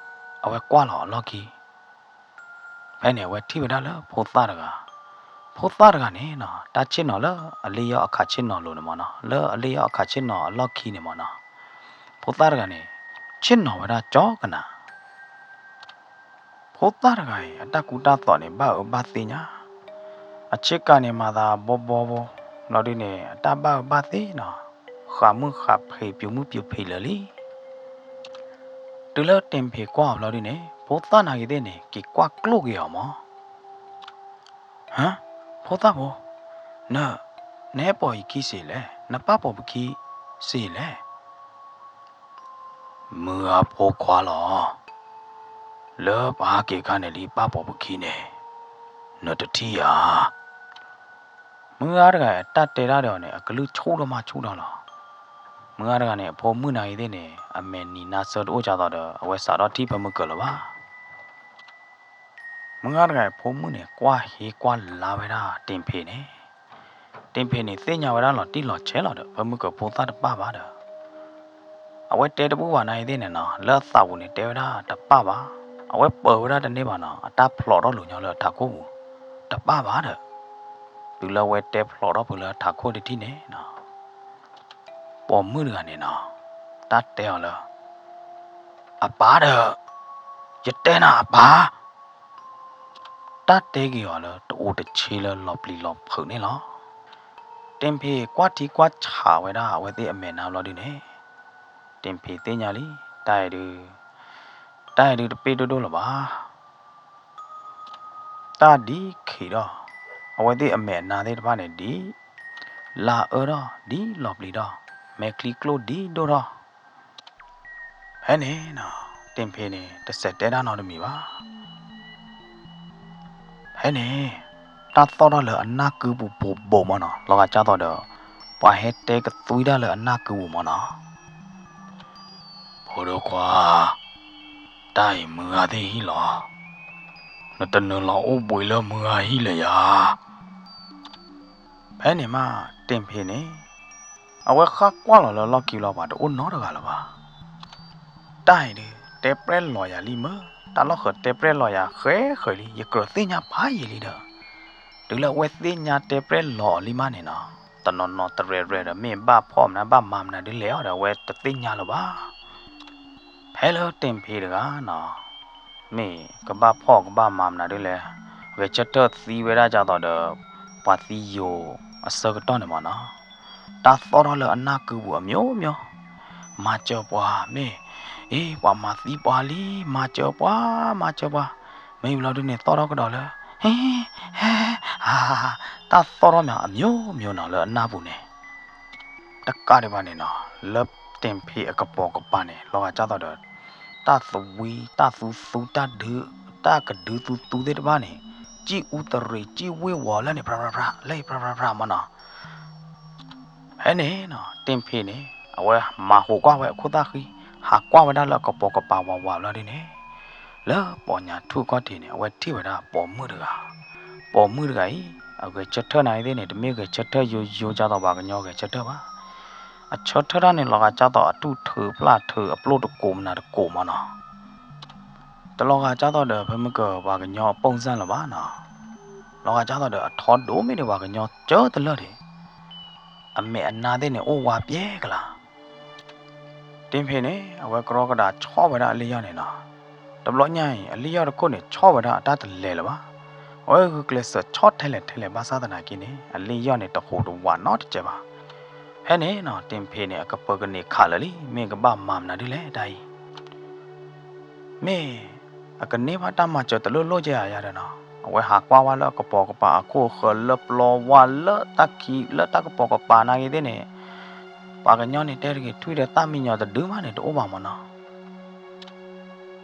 အဝဲကွၢ်လီၤအလီၢ်ခံ, ဖဲန့ၣ် အဝဲထံၣ်ဝဲဒၣ်လၢဖိသၣ်တဂၤ, ဖိသၣ်တဂၤန့ၣ်နီၤ တၢ်ဆ့ၣ်နီၤလၢအလ့ၣ်ယီၢ်အခးဆ့ၣ်နီၤလိၤန့ၣ်မၢ်နီၤ, လၢအလ့ၣ်ယီၢ်အခးဆ့ၣ်နီၤအလီၢ်ခံန့ၣ်မၢ်နီၤ, ဖိသၣ်တဂၤန့ၣ် ဆ့ၣ်နီၤဝဲဒၣ်ကၠီကနၤ ဖိသၣ်တဂၤအံၤ အတၢ်ကူတၢ်သိးန့ၣ် ဘၣ်အၢဘၣ်သီညါ, အဆ့ကၤန့ၣ်မၤသးဘီဘီဘီ, ဘျီဒုန့ၣ် အတၢ်ဘၣ်အၢဘၣ်သီနီၤ, ဃးမုၢ်ဃးဖံး ပျူၤမုၢ်ပျူၤဖံးလၢာ်လံ. တုၤလၢတ့ၢ်ဖ့းကွၢ်အီၤဘျီဒုန့ၣ် ဖိသၣ်နာ်က့ၤသ့ၣ်န့ၣ် က့ၤကွၢ်ကျိၣ်က့ၤအီၤမၢ်. ဟါ, ဖိသၣ်ဖိ, န, နဟဲပိာ်ယခံစ့လဲၣ်, နပၢ်ပိာ်ပခံစ့လဲၣ်. မုၢ်ဂၤဖိခွါလီၤ. လၢပဟးက့ၤခါန့ၣ်လံ ပၢ်ပိာ်ပခံန့ၣ် နတထံၣ်ဧါ. မုၢ်ဂၤတဂၤအံၤ တၢ်တဲတၢ်ဒီးအီၤန့ၣ် အကလုၢ်ဆူၣ်ထီၣ်မးဆူၣ်ထီၣ်လီၤ. မုၢ်ဂၤတဂၤန့ၣ် အဖိမုၣ်နာ်ဂ့ၤသ့ၣ်န့ၣ် အမဲာ်နံၤနါဆၢတအိၣ်ကၢ်သိးဒီး အဝဲစးထီၣ်ထံၣ်ဖၢမုၢ်ကၢၤလၢၤဘၣ်. မုၢ်ဂၤတဂၤအံၤ ဖိမုၣ်န့ၣ် ကွၢ်ဟ့ကွၢ်လါဝဲဒၣ်တ့ၢ်ဖ့းန့ၣ်, တ့ၢ်ဖ့းန့ၣ် သ့ၣ်ညါဝဲဒၣ်လီၤတံၢ်လီၤဆဲးလီၤဒီး ဖၢမုၢ်ကၢၤဖိသၣ်တပၢ်ဘၣ်ဒီး အဝဲတဲတဘူၣ်ဘၣ်နာ်ဂ့ၤသ့ၣ်န့ၣ်နီၤ လၢအသးပူၤန့ၣ် တဲဝဲဒၣ်တပၢ်ဘၣ်. အဝဲပၢၤဝဲဒၣ်တန့ၢ်ဘၣ်နီၤ အတၢ်ဖျိးထီၣ်လိာ်ညီလၢအထးခိၣ်ပူၤ တပၢ်ဘၣ်ဒီး တုၤလၢအဝဲတဲဖျိးထီၣ်ဖုးလၢအထးခိၣ်တထံၣ်န့ၣ်နီၤ ပိာ်မုၣ်တဂၤန့ၣ်နီၤ တၢ်တဲအီၤလၢ အပၢ်ဒီး ယတဲနၤအပၢ် တၢ်တဲက့ၤအီၤလၢတအိၣ်တဆ့လၢလီၤပျံၤလီၤဖုးန့ၣ်လီၤ. တ့ၢ်ဖ့းကွၢ်ထံကွၢ်ဆးဝဲဒၣ်အဝဲသ့ၣ်အမဲာ်နါဘျီဒုန့ၣ် တ့ၢ်ဖ့းသ့ၣ်ညါလံ တၢ်အံၤဒု တၢ်အံၤဒုတပ့ၢ်ဒိၣ်ဒိၣ်လၢၤဘၣ်. တၢ်ဒ်ခံးဒီး အဝဲသ့ၣ်အမဲာ်နါသ့ၣ်တဖၣ်န့ၣ်ဒ် လါအၢဒီးဒ်လီၤပျံၤဒီး မဲာ်ချံကျိၣ်ဒ်ဒိၣ်ထီၣ် ဖဲန့ၣ်နီၤ တ့ၢ်ဖ့းန့ၣ် တစဲးတဲတၢ်နီတမံၤဘၣ်. ဖဲန့ၣ် တၢ်သီၣ်ထီၣ်လၢအနၢ်ကုပူၤဘိးဘိးမၢ်နီၤ, လီၤဂာ်ကၢ်သိးဒီး ပှၤဟဲတဲကသွံတၢ်လၢအနၢ်ကုပူၤမၢ်နီၤ. ဖိဒိၣ်ခွါ, တၢ်အံၤမုၢ်ဂၤသ့ၣ်ဟံၣ်လီၤ. နတနုာ်လီၤအိၣ်ဘှံးလၢမုၢ်ဂၤဟံၣ်လၢၤယၤ. ဖဲန့ၣ်မး တ့ၢ်ဖ့းန့ၣ် အဝဲဃၣ်ကွၢ်လီၤလၢလီၢ်ခံလီၤ ပှၤတအိၣ်နီတဂၤလၢၤဘၣ်. တၢ်အံၤဒုး တဲပြဲၢ်လီၤယၤလံမၢ်, တၢ်လီၢ်ဃၢၤတဲပြဲၢ်လီၤယၤဃဲဃဲလံ, ယကြၢးသ့ၣ်ညါဖးယံာ်လံဒီး တုၤလၢအဝဲသ့ၣ်ညါတဲပြဲၢ်လီၤအီၤလံမးန့ၣ်နီၤ, တနီၤနီၤတရဲၣ်ရဲၣ်ဒီး မ့ၢ်ဘၣ်ဖီၣ်မနုၤဘၣ်မၤမနုၤဒ်လဲၣ်အီၤဒီး အဝဲတသ့ၣ်ညါလၢၤဘၣ်. ဖဲလၢတ့ၢ်ဖ့းတဂၤနီၤ မ့ၢ်ကဘၣ်ဖီၣ်ကဘၣ်မၤမနုၤဒ်လဲၣ်, ဂဲၤဆၢထၢၣ်သံဝဲဒၣ်ကၢ်သိးဒီး ပှၤသံယိာ်အဆၢကတီၢ်န့ၣ်မၢ်နီၤ, တၢ်သီၣ်ထီၣ်လၢအနၢ်ကုပူၤအမျိုးမျိုး, မၤစၢၤပှၤမ့ၢ်, အ့ ပှၤမၤသံပှၤလံ, မၤစၢၤပှၤ, မၤစၢၤပှၤ, မ့ၢ်ဘျီဒုန့ၣ် သီၣ်ထီၣ်ကဒီးလၢ ဟ့, ဟဲ, ဟါ, တၢ်သီၣ်ထီၣ်မးအမျိုးမျိုးနီၤ လၢအနၢ်ပူၤန့ၣ် တကးဒံးဘၣ်န့ၣ်နီၤ, လၢတ့ၢ်ဖ့းအကပိာ်ကပၤန့ၣ် လီၤဂာ်ကၢ်သိးဒီး တၢ်သဝံ, တၢ်သူသူ, တၢ်ဒု, တၢ်ကဒုသူသူသ့ၣ်တဖၣ်န့ၣ် စံၣ်အူတရံး စံၣ်ဝ့ၢ်ဝီၤလၢန့ၣ် ဖြးဖြးဖြး လၢအံၤဖြးဖြးဖြးမၢ်နီၤ. ဖဲန့ၣ်နီၤ တ့ၢ်ဖ့းန့ၣ် အဝဲမၤဟးကွၢ်ဝဲအခိၣ်သၣ်ဃံ, ဟးကွၢ်ဝဲဒၣ်လၢအကပိာ်ကပၤဝးဝးဘျီဒုန့ၣ် လၢပိာ်ညၣ်ထူၣ်ခီၣ်ထံးန့ၣ် အဝဲထံၣ်ဝဲဒၣ်ပိာ်မုၣ်တဂၤ, ပိာ်မုၣ်တဂၤအံၤ အဂဲၤဆၢထၢၣ်နာ်ဂ့ၤသ့ၣ်န့ၣ် တမ့ၢ်ဂဲၤဆၢထၢၣ်ယိယိကၢ်သိးပှၤကညီဂဲၤဆၢထၢၣ်ဘၣ်. အဆၢထၢၣ်တၢ်န့ၣ် လီၤဂာ်ကၢ်သိးအတူၢ်ထုးဖျၢၣ်ထုး အပျိၢ်တကိးမနုၤတကိးမၢ်နီၤ. တလီၤဂာ်ကၢ်သိးဒီး ဖဲမ့ၢ်ကပှၤကညီအပိၢ်စၢ်လၢၤဘၣ်နီၤ, လီၤဂာ်ကၢ်သိးဒီးအထီဒိၣ်မ့ၢ်ဒံးပှၤကညီကၢတလၢာ်ဒံး, အမဲာ်အနါသ့ၣ်န့ၣ် အိၣ်ဝါပျဲကလါ. တ့ၢ်ဖ့းန့ၣ် အဝဲကရီကဒးဆီၣ်ဝဲဒၣ်အလ့ၣ်ယီၢ်န့ၣ်နီၤ, တဘျီညါအံၤ အလ့ၣ်ယီၢ်တခိၣ်န့ၣ် ဆီၣ်ဝဲဒၣ်အတၢ်တလဲၤလၢၤဘၣ်, အဝဲဂုာ်ကျဲးစၢးဆီၣ်ထဲလဲၣ်ထဲလဲၣ်ဘၣ်ဆၣ်သနာ်က့န့ၣ် အလ့ၣ်ယီၢ်န့ၣ် တဟူးတဝးနီတစဲးဘၣ်. ဖဲန့ၣ်နီၤ တ့ၢ်ဖ့းန့ၣ် အကပၢၤကန့ၢ်ခးလၢာ်လံ, မ့ၢ်ကဘၣ်မၤမနုၤဒ်လဲၣ်တၢ်အံၤ မ့ၢ်အကန့ၢ်ဘၣ်တၢ်မၤစၢၤတလိၣ်လိၣ်ကဲဧါယၤဒီးနီၤ, အဝဲဟးကွၢ်ဝဲလၢအကပိာ်ကပၤအခိၣ်အဃၢၤ လၢပျီဝါလၢတၢ်ခံးလၢတၢ်ကပိာ်ကပၤနာ်ဂ့ၤသ့ၣ်န့ၣ်, ပှၤကညီန့ၣ်တဲတဂ့ၤ ထွံၣ်ဒီးသၣ်မံညီၤတဒုမးန့ၣ် တအိၣ်ဘၣ်မၢ်နီၤ.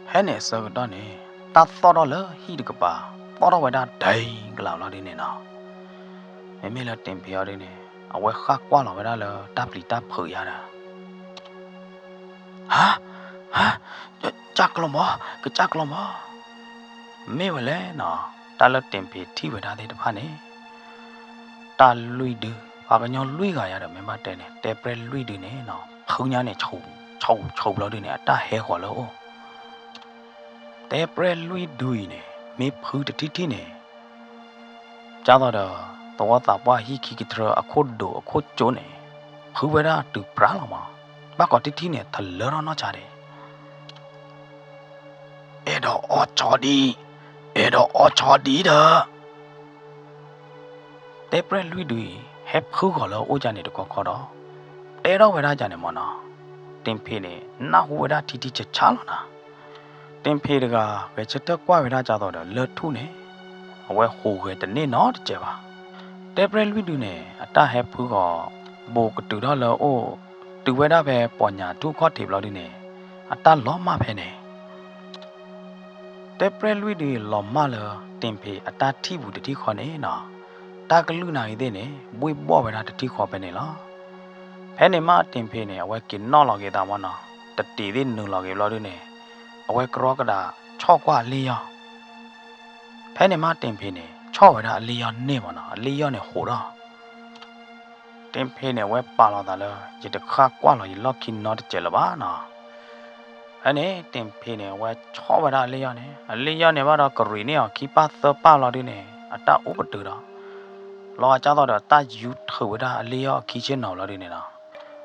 ဖဲန့ၣ်အဆၢကတီၢ်န့ၣ် တၢ်သီၣ်ထီၣ်လၢဟံၣ်တကပၤ, သီၣ်ထီၣ်ဝဲဒၣ်ဒဲကလးလီၤဒ်န့ၣ်နီၤ. မ့မ့ၢ်လၢတ့ၢ်ဖ့းအီၤဒ်န့ၣ် အဝဲဃၣ်ကွၢ်လီၤဝဲဒၣ်လၢတၢ်ပျံၤတၢ်ဖုးယၤဒီး ဟါ, ဟါ, ကစၢ်ကျီၢ်မး, ကစၢ်ကျီၢ်မး, မ့ၢ်ဝဲလဲၣ်နီၤ, တၢ်လၢတ့ၢ်ဖ့းထံၣ်ဝဲဒၣ်သ့ၣ်တဖၣ်န့ၣ်, တၢ်လွံၢ်ဒု, ပှၤကညီလွံၢ်ဂၤယၤဒီး မ့ၢ်ဘၣ်တဲန့ၣ် တဲပြဲၢ်လွံၢ်ဒုန့ၣ်နီၤ, ဖုညါန့ၣ် ဆူးဆူးဘျီဒုန့ၣ် အတၢ်ဟဲဃီၤလၢအအိၣ် တဲပြဲၢ်လွံၢ်ဒုအံၤန့ၣ် မ့ၢ်ဖုတထံၣ်ထံၣ်န့ၣ် ကၢ်သိးဒီး သဝီသးပှၢ်ဟံၣ်ခံကထြၢ အခိၣ်ဒိၣ်အခိၣ်ကၠိန့ၣ် ဖုဝဲဒၣ်တုၤပြးလီၤမး, ဘၣ်ကိးတထံၣ်န့ၣ် ထလၢထီၣ်နီၢ်ဆါဒံး, အဲၣ်ဒိးအီၣ်ဆီဒံ, အဲၣ်ဒိးအီၣ်ဆီဒံဒီး တဲပြဲၢ်လွံၢ်ဒုအံၤ ဟဲဖုဂီၤလၢအအိၣ်ကၢ်န့ၣ်တခီခီဒီး တဲထီၣ်ဝဲဒၣ်ကၢ်န့ၣ်မးနီၤ, တ့ၢ်ဖ့းန့ၣ် နၢ်ဟူဝဲဒၣ်ထံထံဆးဆးလီၤနၤ. တ့ၢ်ဖ့းတဂၤ ဂဲၤဆၢထၢၣ်ကွၢ်ဝဲဒၣ်ကၢ်သိးဒီး လၢၢ်ထူၣ်န့ၣ် အဝဲဟူးဂဲၤတန့ၢ်နီတစဲးဘၣ်. တဲပြဲၢ်လွံၢ်ဒုန့ၣ် အတၢ်ဟဲဖုဂီၤ ဘိးကတုၤထီၣ်လၢအအိၣ် တုၤဝဲဒၣ်ဖဲပိာ်ညၣ်ထူၣ်ခီၣ်ထံးဘျီဒုန့ၣ် အတၢ်လီၤမၢ်ဖဲန့ၣ် တဲပြဲၢ်လွံၢ်ဒုလီၤမၢ်လၢ တ့ၢ်ဖ့းအတၢ်ထံၣ်ပူၤတထံၣ်ဃီန့ၣ်နီၤ, တၢ်ကလုၢ်နာ်ဂ့ၤသ့ၣ်န့ၣ် ဘှ့ၣ်ဘီၣ်ဝဲဒၣ်တထံၣ်ဃီဖဲန့ၣ်လီၤ. ဖဲန့ၣ်မးတ့ၢ်ဖ့းန့ၣ် အဝဲက့ၤနီၣ်လီၤက့ၤသးမးနီၤ, တတံၤသ့ၣ်နုာ်လီၤက့ၤဘျီဒုန့ၣ် အဝဲကရီကဒးဆီၣ်ကွၢ်အလ့ၣ်ယီၢ် ဖဲန့ၣ်မးတ့ၢ်ဖ့းန့ၣ် ဆီၣ်ဝဲဒၣ်အလ့ၣ်ယီၢ်န့ၣ်မးနီၤ, အလ့ၣ်ယီၢ်န့ၣ်ဟူးထီၣ် တ့ၢ်ဖ့းန့ၣ် အဝဲပာ်လီၤသးလၢ ယတဃၣ်ကွၢ်လီၤယလီၢ်ခံနီတစဲးလၢၤဘၣ်နီၤ. ဖဲန့ၣ် တ့ၢ်ဖ့းန့ၣ် အဝဲဆီၣ်ဝဲဒၣ်အလ့ၣ်ယီၢ်န့ၣ် အလ့ၣ်ယီၢ်န့ၣ်ဘၣ်ဒီးကရံၣ်န့ၢ်အီၤခံပၢ်သၢပၢ်လီၤဒုန့ၣ် အတၢ်အိၣ်ပတုာ်ဒီး လီၤဂာ်ကၢ်သိးဒီးတၢ်ယူၤထုးဝဲဒၣ်အလ့ၣ်ယီၢ်အခံဆ့ၣ်နီၤလီၤဒုန့ၣ်နီၤ,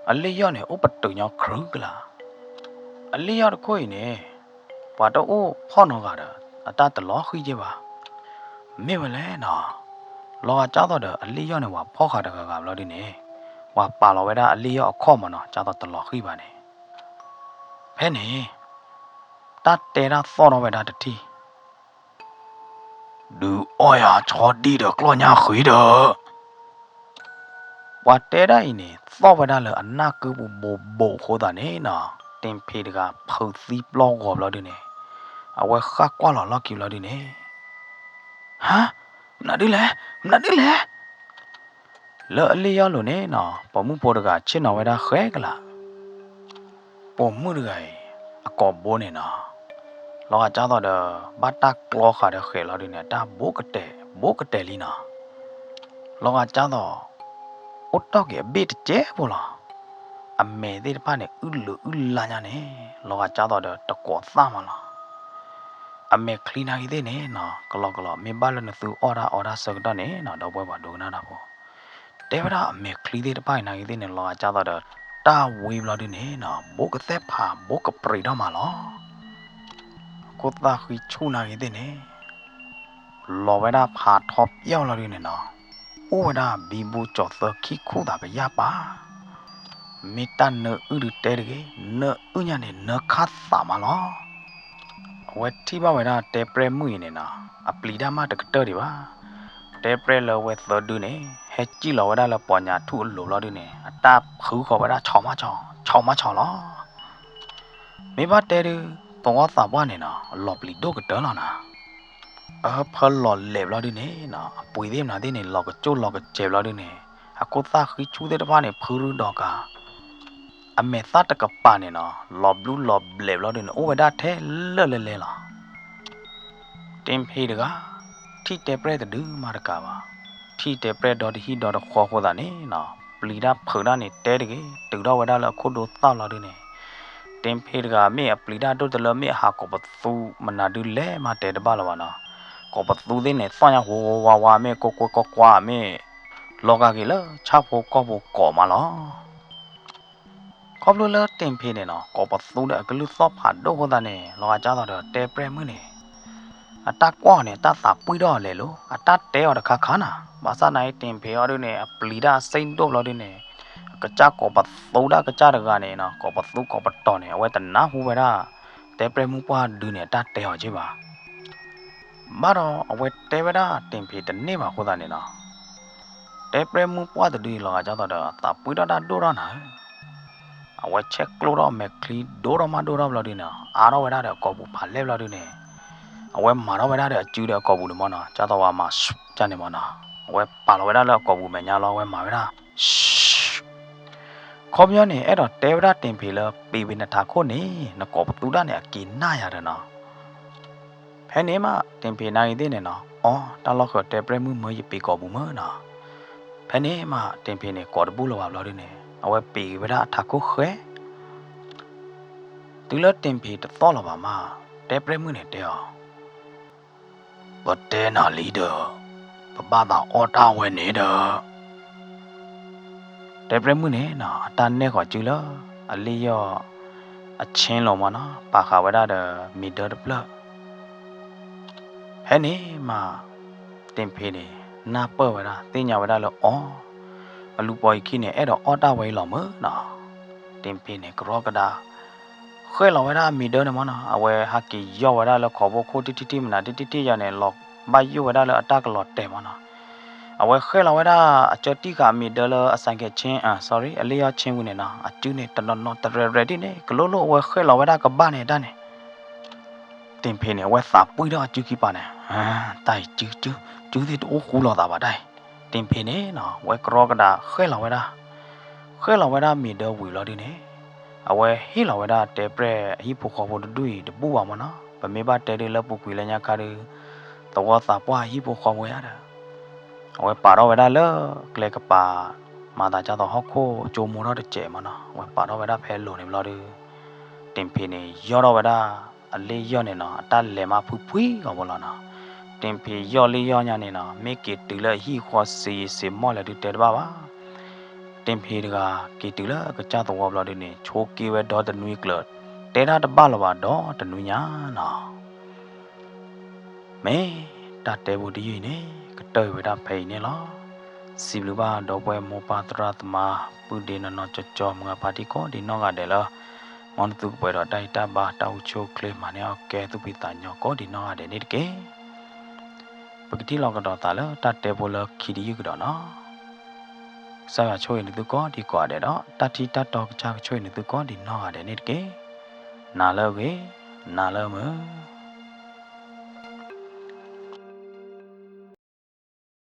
အလ့ၣ်ယီၢ်န့ၣ် အိၣ်ပတုာ်ညီခရူၣ်ကလာ် အလ့ၣ်ယီၢ်တခိၣ်အံၤန့ၣ် ပှၤတအိၣ်ဖီၣ်နီတဂၤဒီး အတၢ်တလီၤဃံၣ်က့ဘၣ်. မ့ၢ်ဝဲလဲၣ်နီၤ, လီၤဂာ်ကၢ်သိးဒီးအလ့ၣ်ယီၢ်န့ၣ် ပှၤဖီၣ်ဃာ်တဂၤဂၤဘျီဒုန့ၣ် ပှၤပာ်လီၤဝဲဒၣ်အလ့ၣ်ယီၢ်အခီၣ်မးနီၤ, ကၢ်သိးတလီၤဃံၣ်ဘၣ်န့ၣ် ဖဲန့ၣ် တၢ်တဲတၢ်သီၣ်ထီၣ်ဝဲဒၣ်တထံၣ် ဒုးအီၣ်ယၤဆီဒံၣ်ဒီးကျီၢ်ညၣ်ဃံဒီး ပှၤတဲဒၣ်အံၤန့ၣ် သီၣ်ဝဲဒၣ်လၢအနၢ်ကုပူၤဘိးဘိးအဃိသတးန့ၣ်နီၤ, တ့ၢ်ဖ့းတဂၤဖုးသံပျီဂီၤဘျီဒုန့ၣ် အဝဲဃၣ်ကွၢ်လီၤလီၢ်ခံဘျီဒုန့ၣ် ဟါ, မနုၤဒ်လဲၣ်, မနုၤဒ်လဲၣ်. လၢအလ့ၣ်ယီၢ်လိၤန့ၣ်နီၤ ပိာ်မုၣ်ဖိတဂၤဆ့ၣ်နီၤဝဲဒၣ်ဃဲကလး ပိာ်မုၣ်တဂၤအံၤ အကိာ်ဘိန့ၣ်နီၤ လီၤဂာ်ကၢ်သိးဒီး ဘၣ်တၢ်ကျီဃာ်ဒီးဃဲးလီၤဒုန့ၣ် အတၢ်ဘိကတဲာ်ဘိကတဲာ်လံနီၤ. လီၤဂာ်ကၢ်သိး အိၣ်တီၢ်က့ၤအဘ့ၣ်တကဲဖိလီၤ. အမဲာ်သ့ၣ်တဖၣ်န့ၣ် အုၣ်လုာ်အုၣ်လါညါန့ၣ် လီၤဂာ်ကၢ်သိးဒီးတကိးသၣ်မးလီၤ. အမဲာ်ချံနာ်ဂ့ၤသ့ၣ်န့ၣ်နီၤ ကလီကလီ မ့ၢ်ဘၣ်လၢနသုအီၣ်တၢ်အီတၢ်ဆၢကတီၢ်န့ၣ်နီၤ ဒီပုၢ်ဝဲၢ်ပှၤဒိကနၣ်တၢ်ဖိ တဲဝဲဒၣ်အမဲာ်ချံသ့ၣ်တဖၣ်အံၤနာ်ဂ့ၤသ့ၣ်န့ၣ် လီၤဂာ်ကၢ်သိးဒီး တၢ်ဝံဘျီဒုန့ၣ်နီၤ ဘိကသဲၣ်ဖးဘိကပြံးထီၣ်မးလီၤ. အခိၣ်သၣ်ဃံဆူၣ်နာ်ဂ့ၤသ့ၣ်န့ၣ် လီၤဝဲဒၣ်ဖးထီပျီၢ်လီၤဒုန့ၣ်နီၤ အိၣ်ဝဲဒၣ်ဘံဘူကၠီၤသၢခံခူၣ်သးကယၢ်ပၤ မ့ၢ်တၢ်နၢအုၣ်ဒုတဲတဂ့ၤ, နၢအုၣ်ညါန့ၣ် နၢခါသးမးလီၤ. အဝဲထံၣ်ဘၣ်ဝဲဒၣ်တဲပြဲၢ်မုၣ်အံၤန့ၣ်နီၤ အပျံၤတၢ်မးတကတၢၢ်ဒံးဘၣ်. တဲပြဲၢ်လၢဝဲသၢဒုန့ၣ် ဟဲစံၣ်လီၤဝဲဒၣ်လၢပီညါထူၣ်အလိၤဘျီဒုန့ၣ် အတၢ်ဖုဃီၤဝဲဒၣ် ဆီမးဆီ, ဆီမးဆီလီၤ. မ့ၢ်ဘၣ်တဲဒု သဝီသးပှၢ်န့ၣ်နီၤ အလီၤပျံၤဒိၣ်ကတၢၢ်လီၤနီၤ. အဟၢဖၢလီၤလဲာ်ဘျီဒုန့ၣ်နီၤ အပှ့ၤသ့ၣ်မနုၤသ့ၣ်န့ၣ် လီၤကကၠိၣ်လီၤကစဲးဘျီဒုန့ၣ် အခိၣ်သၣ်ဃံဆူၣ်သ့ၣ်တဖၣ်န့ၣ် ဖုရူဒီးကၤ အမဲာ်သၣ်တကပၤန့ၣ်နီၤ လီၤဘျူလီၤဘျဲးဘျီဒုန့ၣ် အိၣ်ဝဲဒၣ်ထဲလၢာ်လဲၣ်လဲၣ်လီၤ. တ့ၢ်ဖ့တဂၤ ထံၣ်တဲပြဲၢ်တဒုမးတကးဘၣ်. ထံၣ်တဲပြဲၢ်ဒီတဟံၣ်ဒီတဃီအဃိသတးန့ၣ်နီၤ ပျံၤတၢ်ဖုးတၢ်န့ၣ်တဲတဂ့ၤ တုၤထီၣ်ဝဲဒၣ်လၢအခိၣ်ဒိသၣ်လီၤဒုန့ၣ် တ့ၢ်ဖ့တဂၤမ့ၢ်အပျံၤတၢ်ဒိၣ်တလၢမ့ၢ်အဟးကိးပသူမနုၤဒုလဲၣ်မးတဲတဘၣ်လၢၤဘၣ်နီၤ. ကိးပသူသ့ၣ်န့ၣ် သီၣ်ညါဝါဝါဝါမ့ၢ်ကိးကွဲကိးကွဲမ့ၢ် လီၤဂာ်က့ၤလၢဆၣ်ဖိကီၢ်ဖိကိးမးလီၤ. ခီဖျိလၢတ့ၢ်ဖ့န့ၣ်နီၤ ကိးပသူဒီးအကလုၢ်သီၣ်ဖးဒိၣ်အဃိသတးန့ၣ် လီၤဂာ်ကၢ်သိးဒီးတဲပြဲၢ်မုၣ်န့ၣ် အတၢ်ကွၢ်အီၤန့ၣ် အတၢ်သးပှံၢ်ထီၣ်အီၤလဲၣ်လိၤ အတၢ်တဲအီၤတခါခါနီၤ. ဘၣ်ဆၣ်နာ်အံၤတ့ၢ်ဖ့အီၤဒုန့ၣ် အပျံၤတၢ်အစ့ၣ်ဒိၣ်ဘျီဒုန့ၣ် အကစၢ်ကိးပသူဒၣ်ကစၢ်တဂၤန့ၣ်နီၤ ကိးပသူကိးပတီၤန့ၣ် အဝဲတနၢ်ဟူဝဲဒၣ် တဲပြဲၢ်မုၣ်ပှၢ်ဒုန့ၣ် အတၢ်တဲအီၤက့ဘၣ်. ဘၣ်ဒီးအဝဲတဲဝဲဒၣ်တ့ၢ်ဖ့တန့ၢ်ဘၣ်အဃိသတးန့ၣ်နီၤ တဲပြဲၢ်မုၣ်ပှၢ်တဒုအံၤလီၤဂာ်ကၢ်သိးဒီး သးပှံၢ်ထီၣ်တၢ်ဒိၣ်ထီၣ်နၤဧၢ အဝဲဆဲးကျိးထီၣ်အမဲာ်ချံဒိၣ်ထီၣ်မးဒိၣ်ထီၣ်ဘျီဒုန့ၣ် အါထီၣ်ဝဲဒၣ်ဒီးအကိာ်ပူၤဖးလဲၢ်ဘျီဒုန့ၣ် အဝဲမၤထီၣ်ဝဲဒၣ်ဒီးအစုဒီးအကိာ်ပူၤန့ၣ်မ့ၢ်နီၤ ကၢ်သိးဝဲမၤကၢ်န့ၣ်မ့ၢ်နီၤ အဝဲပာ်လီၤဝဲဒၣ်လၢအကိာ်ပူၤမဲာ်ညါလီၤ အဝဲမၤဝဲဒၣ် ခီပညီန့ၣ် အဲၣ်ဒိးတဲဝဲဒၣ်တ့ၢ်ဖ့လၢ ပ့ၤဝံၤနထးခိၣ်န့ၣ် နကိးပသူဒၣ်န့ၣ် အက့ၤနၢ်ယၤဒီးနီၤ ဖဲန့ၣ်မး တ့ၢ်ဖ့နာ်ဂ့ၤသ့ၣ်န့ၣ်နီၤ အီ တၢ်လီၢ်ဃၢၤတဲပြဲၢ်မုၣ်မၢယပ့ၤကိာ်ပူၤမၢနီၤ. ဖဲန့ၣ်မး တ့ၢ်ဖ့န့ၣ်ကိးတဘူၣ်လၢၤဘၣ်ဘျီဒုန့ၣ် အဝဲပ့ၤက့ၤဝဲဒၣ်အထးခိၣ်ဃဲ တုၤလၢတ့ၢ်ဖ့တသီၣ်လၢၤဘၣ်မး တဲပြဲၢ်မုၣ်န့ၣ်တဲအီၤ ပတဲနၤလံဒီး ပဘၣ်သးအီၣ်တၢ်ဝဲန့ၣ်ဒီး တဲပြဲၢ်မုၣ်န့ၣ်နီၤ အတၢ်နဲၣ်ဃီၤစုလၢ အလ့ၣ်ယီၢ် အဆ့လိၤမ့ၢ်နီၤ ပာ်ဃာ်ဝဲဒၣ်ဒီးမံၤဒၢတဖျၢၣ် ဖဲန့ၣ်မး တ့ၢ်ဖ့န့ၣ် နၢ်ပၢၢ်ဝဲဒၣ် သ့ၣ်ညါဝဲဒၣ်လၢအီ အလူၤပိာ်အခံန့ၣ် အဲၣ်ဒိးအီၣ်တၢ်ဝဲအံၤလီၤမၢနီၤ. တ့ၢ်ဖ့န့ၣ် ကရီကဒါ ဃဲၣ်လီၤဝဲဒၣ်မံၤဒၢန့ၣ်မ့ၢ်နီၤ အဝဲဟးက့ၤယီၢ်ဝဲဒၣ်လၢခိးဘိခိၣ်ထံထံထံထံမနုၤထံထံထံယၤန့ၣ် လီၤဘၣ်ယိၣ်ဝဲဒၣ်လၢအတၢ်ကလီၤတဲာ်မ့ၢ်နီၤ. အဝဲဃဲၣ်လီၤဝဲဒၣ် အကၢတံၢ်ဃာ်မံၤဒၢလၢအစဲကဲးဆ့ sorry အလ့ၣ်ယီၢ်ဆ့ဝံၤန့ၣ်နီၤ အစုန့ၣ် တနီၤနီၤတရဲၣ်ရဲၣ်ဒ်န့ၣ် ကလိလိၣ်အဝဲဃဲၣ်လီၤဝဲဒၣ်ကဘၣ်န့ၣ်တၢ်န့ၣ် တ့ၢ်ဖ့န့ၣ် အဝဲသးပှံၢ်ထီၣ်အစုခံပၤန့ၣ် တၢ်အံၤစု စုသ့ၣ်တအိၣ်ဃူလိာ်သးဘၣ်တၢ်အံၤ တ့ၢ်ဖ့န့ၣ်နီၤ အဝဲကရီကဒါဃဲၣ်လီၤဝဲဒၣ် ဃဲၣ်လီၤဝဲဒၣ်မံၤဒၢဝံၤလီၤဒုန့ၣ် အဝဲဟ့ၣ်လီၤဝဲဒၣ်တဲပြဲၢ်အဟံၣ်ဖိဃီဖိတဒူၣ်အံၤတဘူၣ်ဘၣ်မ့ၢ်နီၤ ပမ့ၢ်ဘၣ်တဲဒုလၢပူၤကွံာ်လၢညါခါဒု သဝီသးပှၢ်အဟံၣ်ဖိဃီဖိယါဒီး အဝဲပာ်ထီၣ်ဝဲဒၣ်လၢကျဲကပၤ မၤသးကၢ်သိးဟီၣ်ခိၣ်ကၠိမိၢ်ထီၣ်တစဲးမ့ၢ်နီၤ အဝဲပာ်ထီၣ်ဝဲဒၣ်ဖဲအလိၤန့ၣ်ဘျီဒု တ့ၢ်ဖ့န့ၣ် ယီၢ်ထီၣ်ဝဲဒၣ် အလ့ၣ်ယီၢ်န့ၣ်နီၤ အတၢ်လဲၤမးဖှံဖှံဂီၤဖိလီၤနီၤ တ့ၢ်ဖ့ယီၢ်လ့ၣ်ယီၢ်ညါန့ၣ်နီၤ မ့ၢ်က့ၤတုၤလၢအဟံၣ်ဃီစ့ယစ့မီၢ်လဲၣ်ဒုတဲတဘၣ်ဘၣ် တ့ၢ်ဖ့တဂၤ က့ၤတုၤလၢအကစၢ်သဝီဘျီဒုန့ၣ် ဆိးက့ဝဲဒီတနွံကျၢၤ တဲတၢ်တဘၣ်လၢၤဘၣ်ဒီတနွံညါနီၤ မ့ၢ်တၢ်တဲဖိတယုၢ်အံၤန့ၣ် ကတၢၢ်ဝဲဒၣ်ဖဲအံၤန့ၣ်လီၤ. စံးဘျုးဘၣ်ဒီပုၢ်ဝဲၢ်မိၢ်ပၢ်သရၣ်သမါ ပုၢ်ဒ့နီၢ်နီၢ်ကၠီကၠီ မုၢ်ဂၤဖါတံၢ်ကိးဒံးနီၢ်ဂၤဒဲးလၢ မ်နသုကပှဲၤဒီးတၢ်အံးတၢ်ဘါတၢ်အိၣ်ဆူၣ်အိၣ်ချ့မၤန့ၢ်အီၣ်ကဲ သူၣ်ဖှံသးညီကိးဒံးနီၢ်ဂၤဒဲးန့ၣ်တက့ၢ်. ပကထံၣ်လိာ်ကဒီးသးလၢတၢ်တဲဖိလၢခံတယုၢ်ကဒီးနီၤ ကစၢ်ယွၤဆိၣ်ဂ့ၤနသုကိးဒံးကိးဂၤဒဲးဒီး တၢ်ထံၣ်တၢ်တီကစၢ်ကဆိၣ်ဂ့ၤနသုကိးဒံးနီၢ်ဂၤဒဲးန့ၣ်တက့ၢ်. နၤလၢအဂ့ၤ, နၤလၢအမုာ်.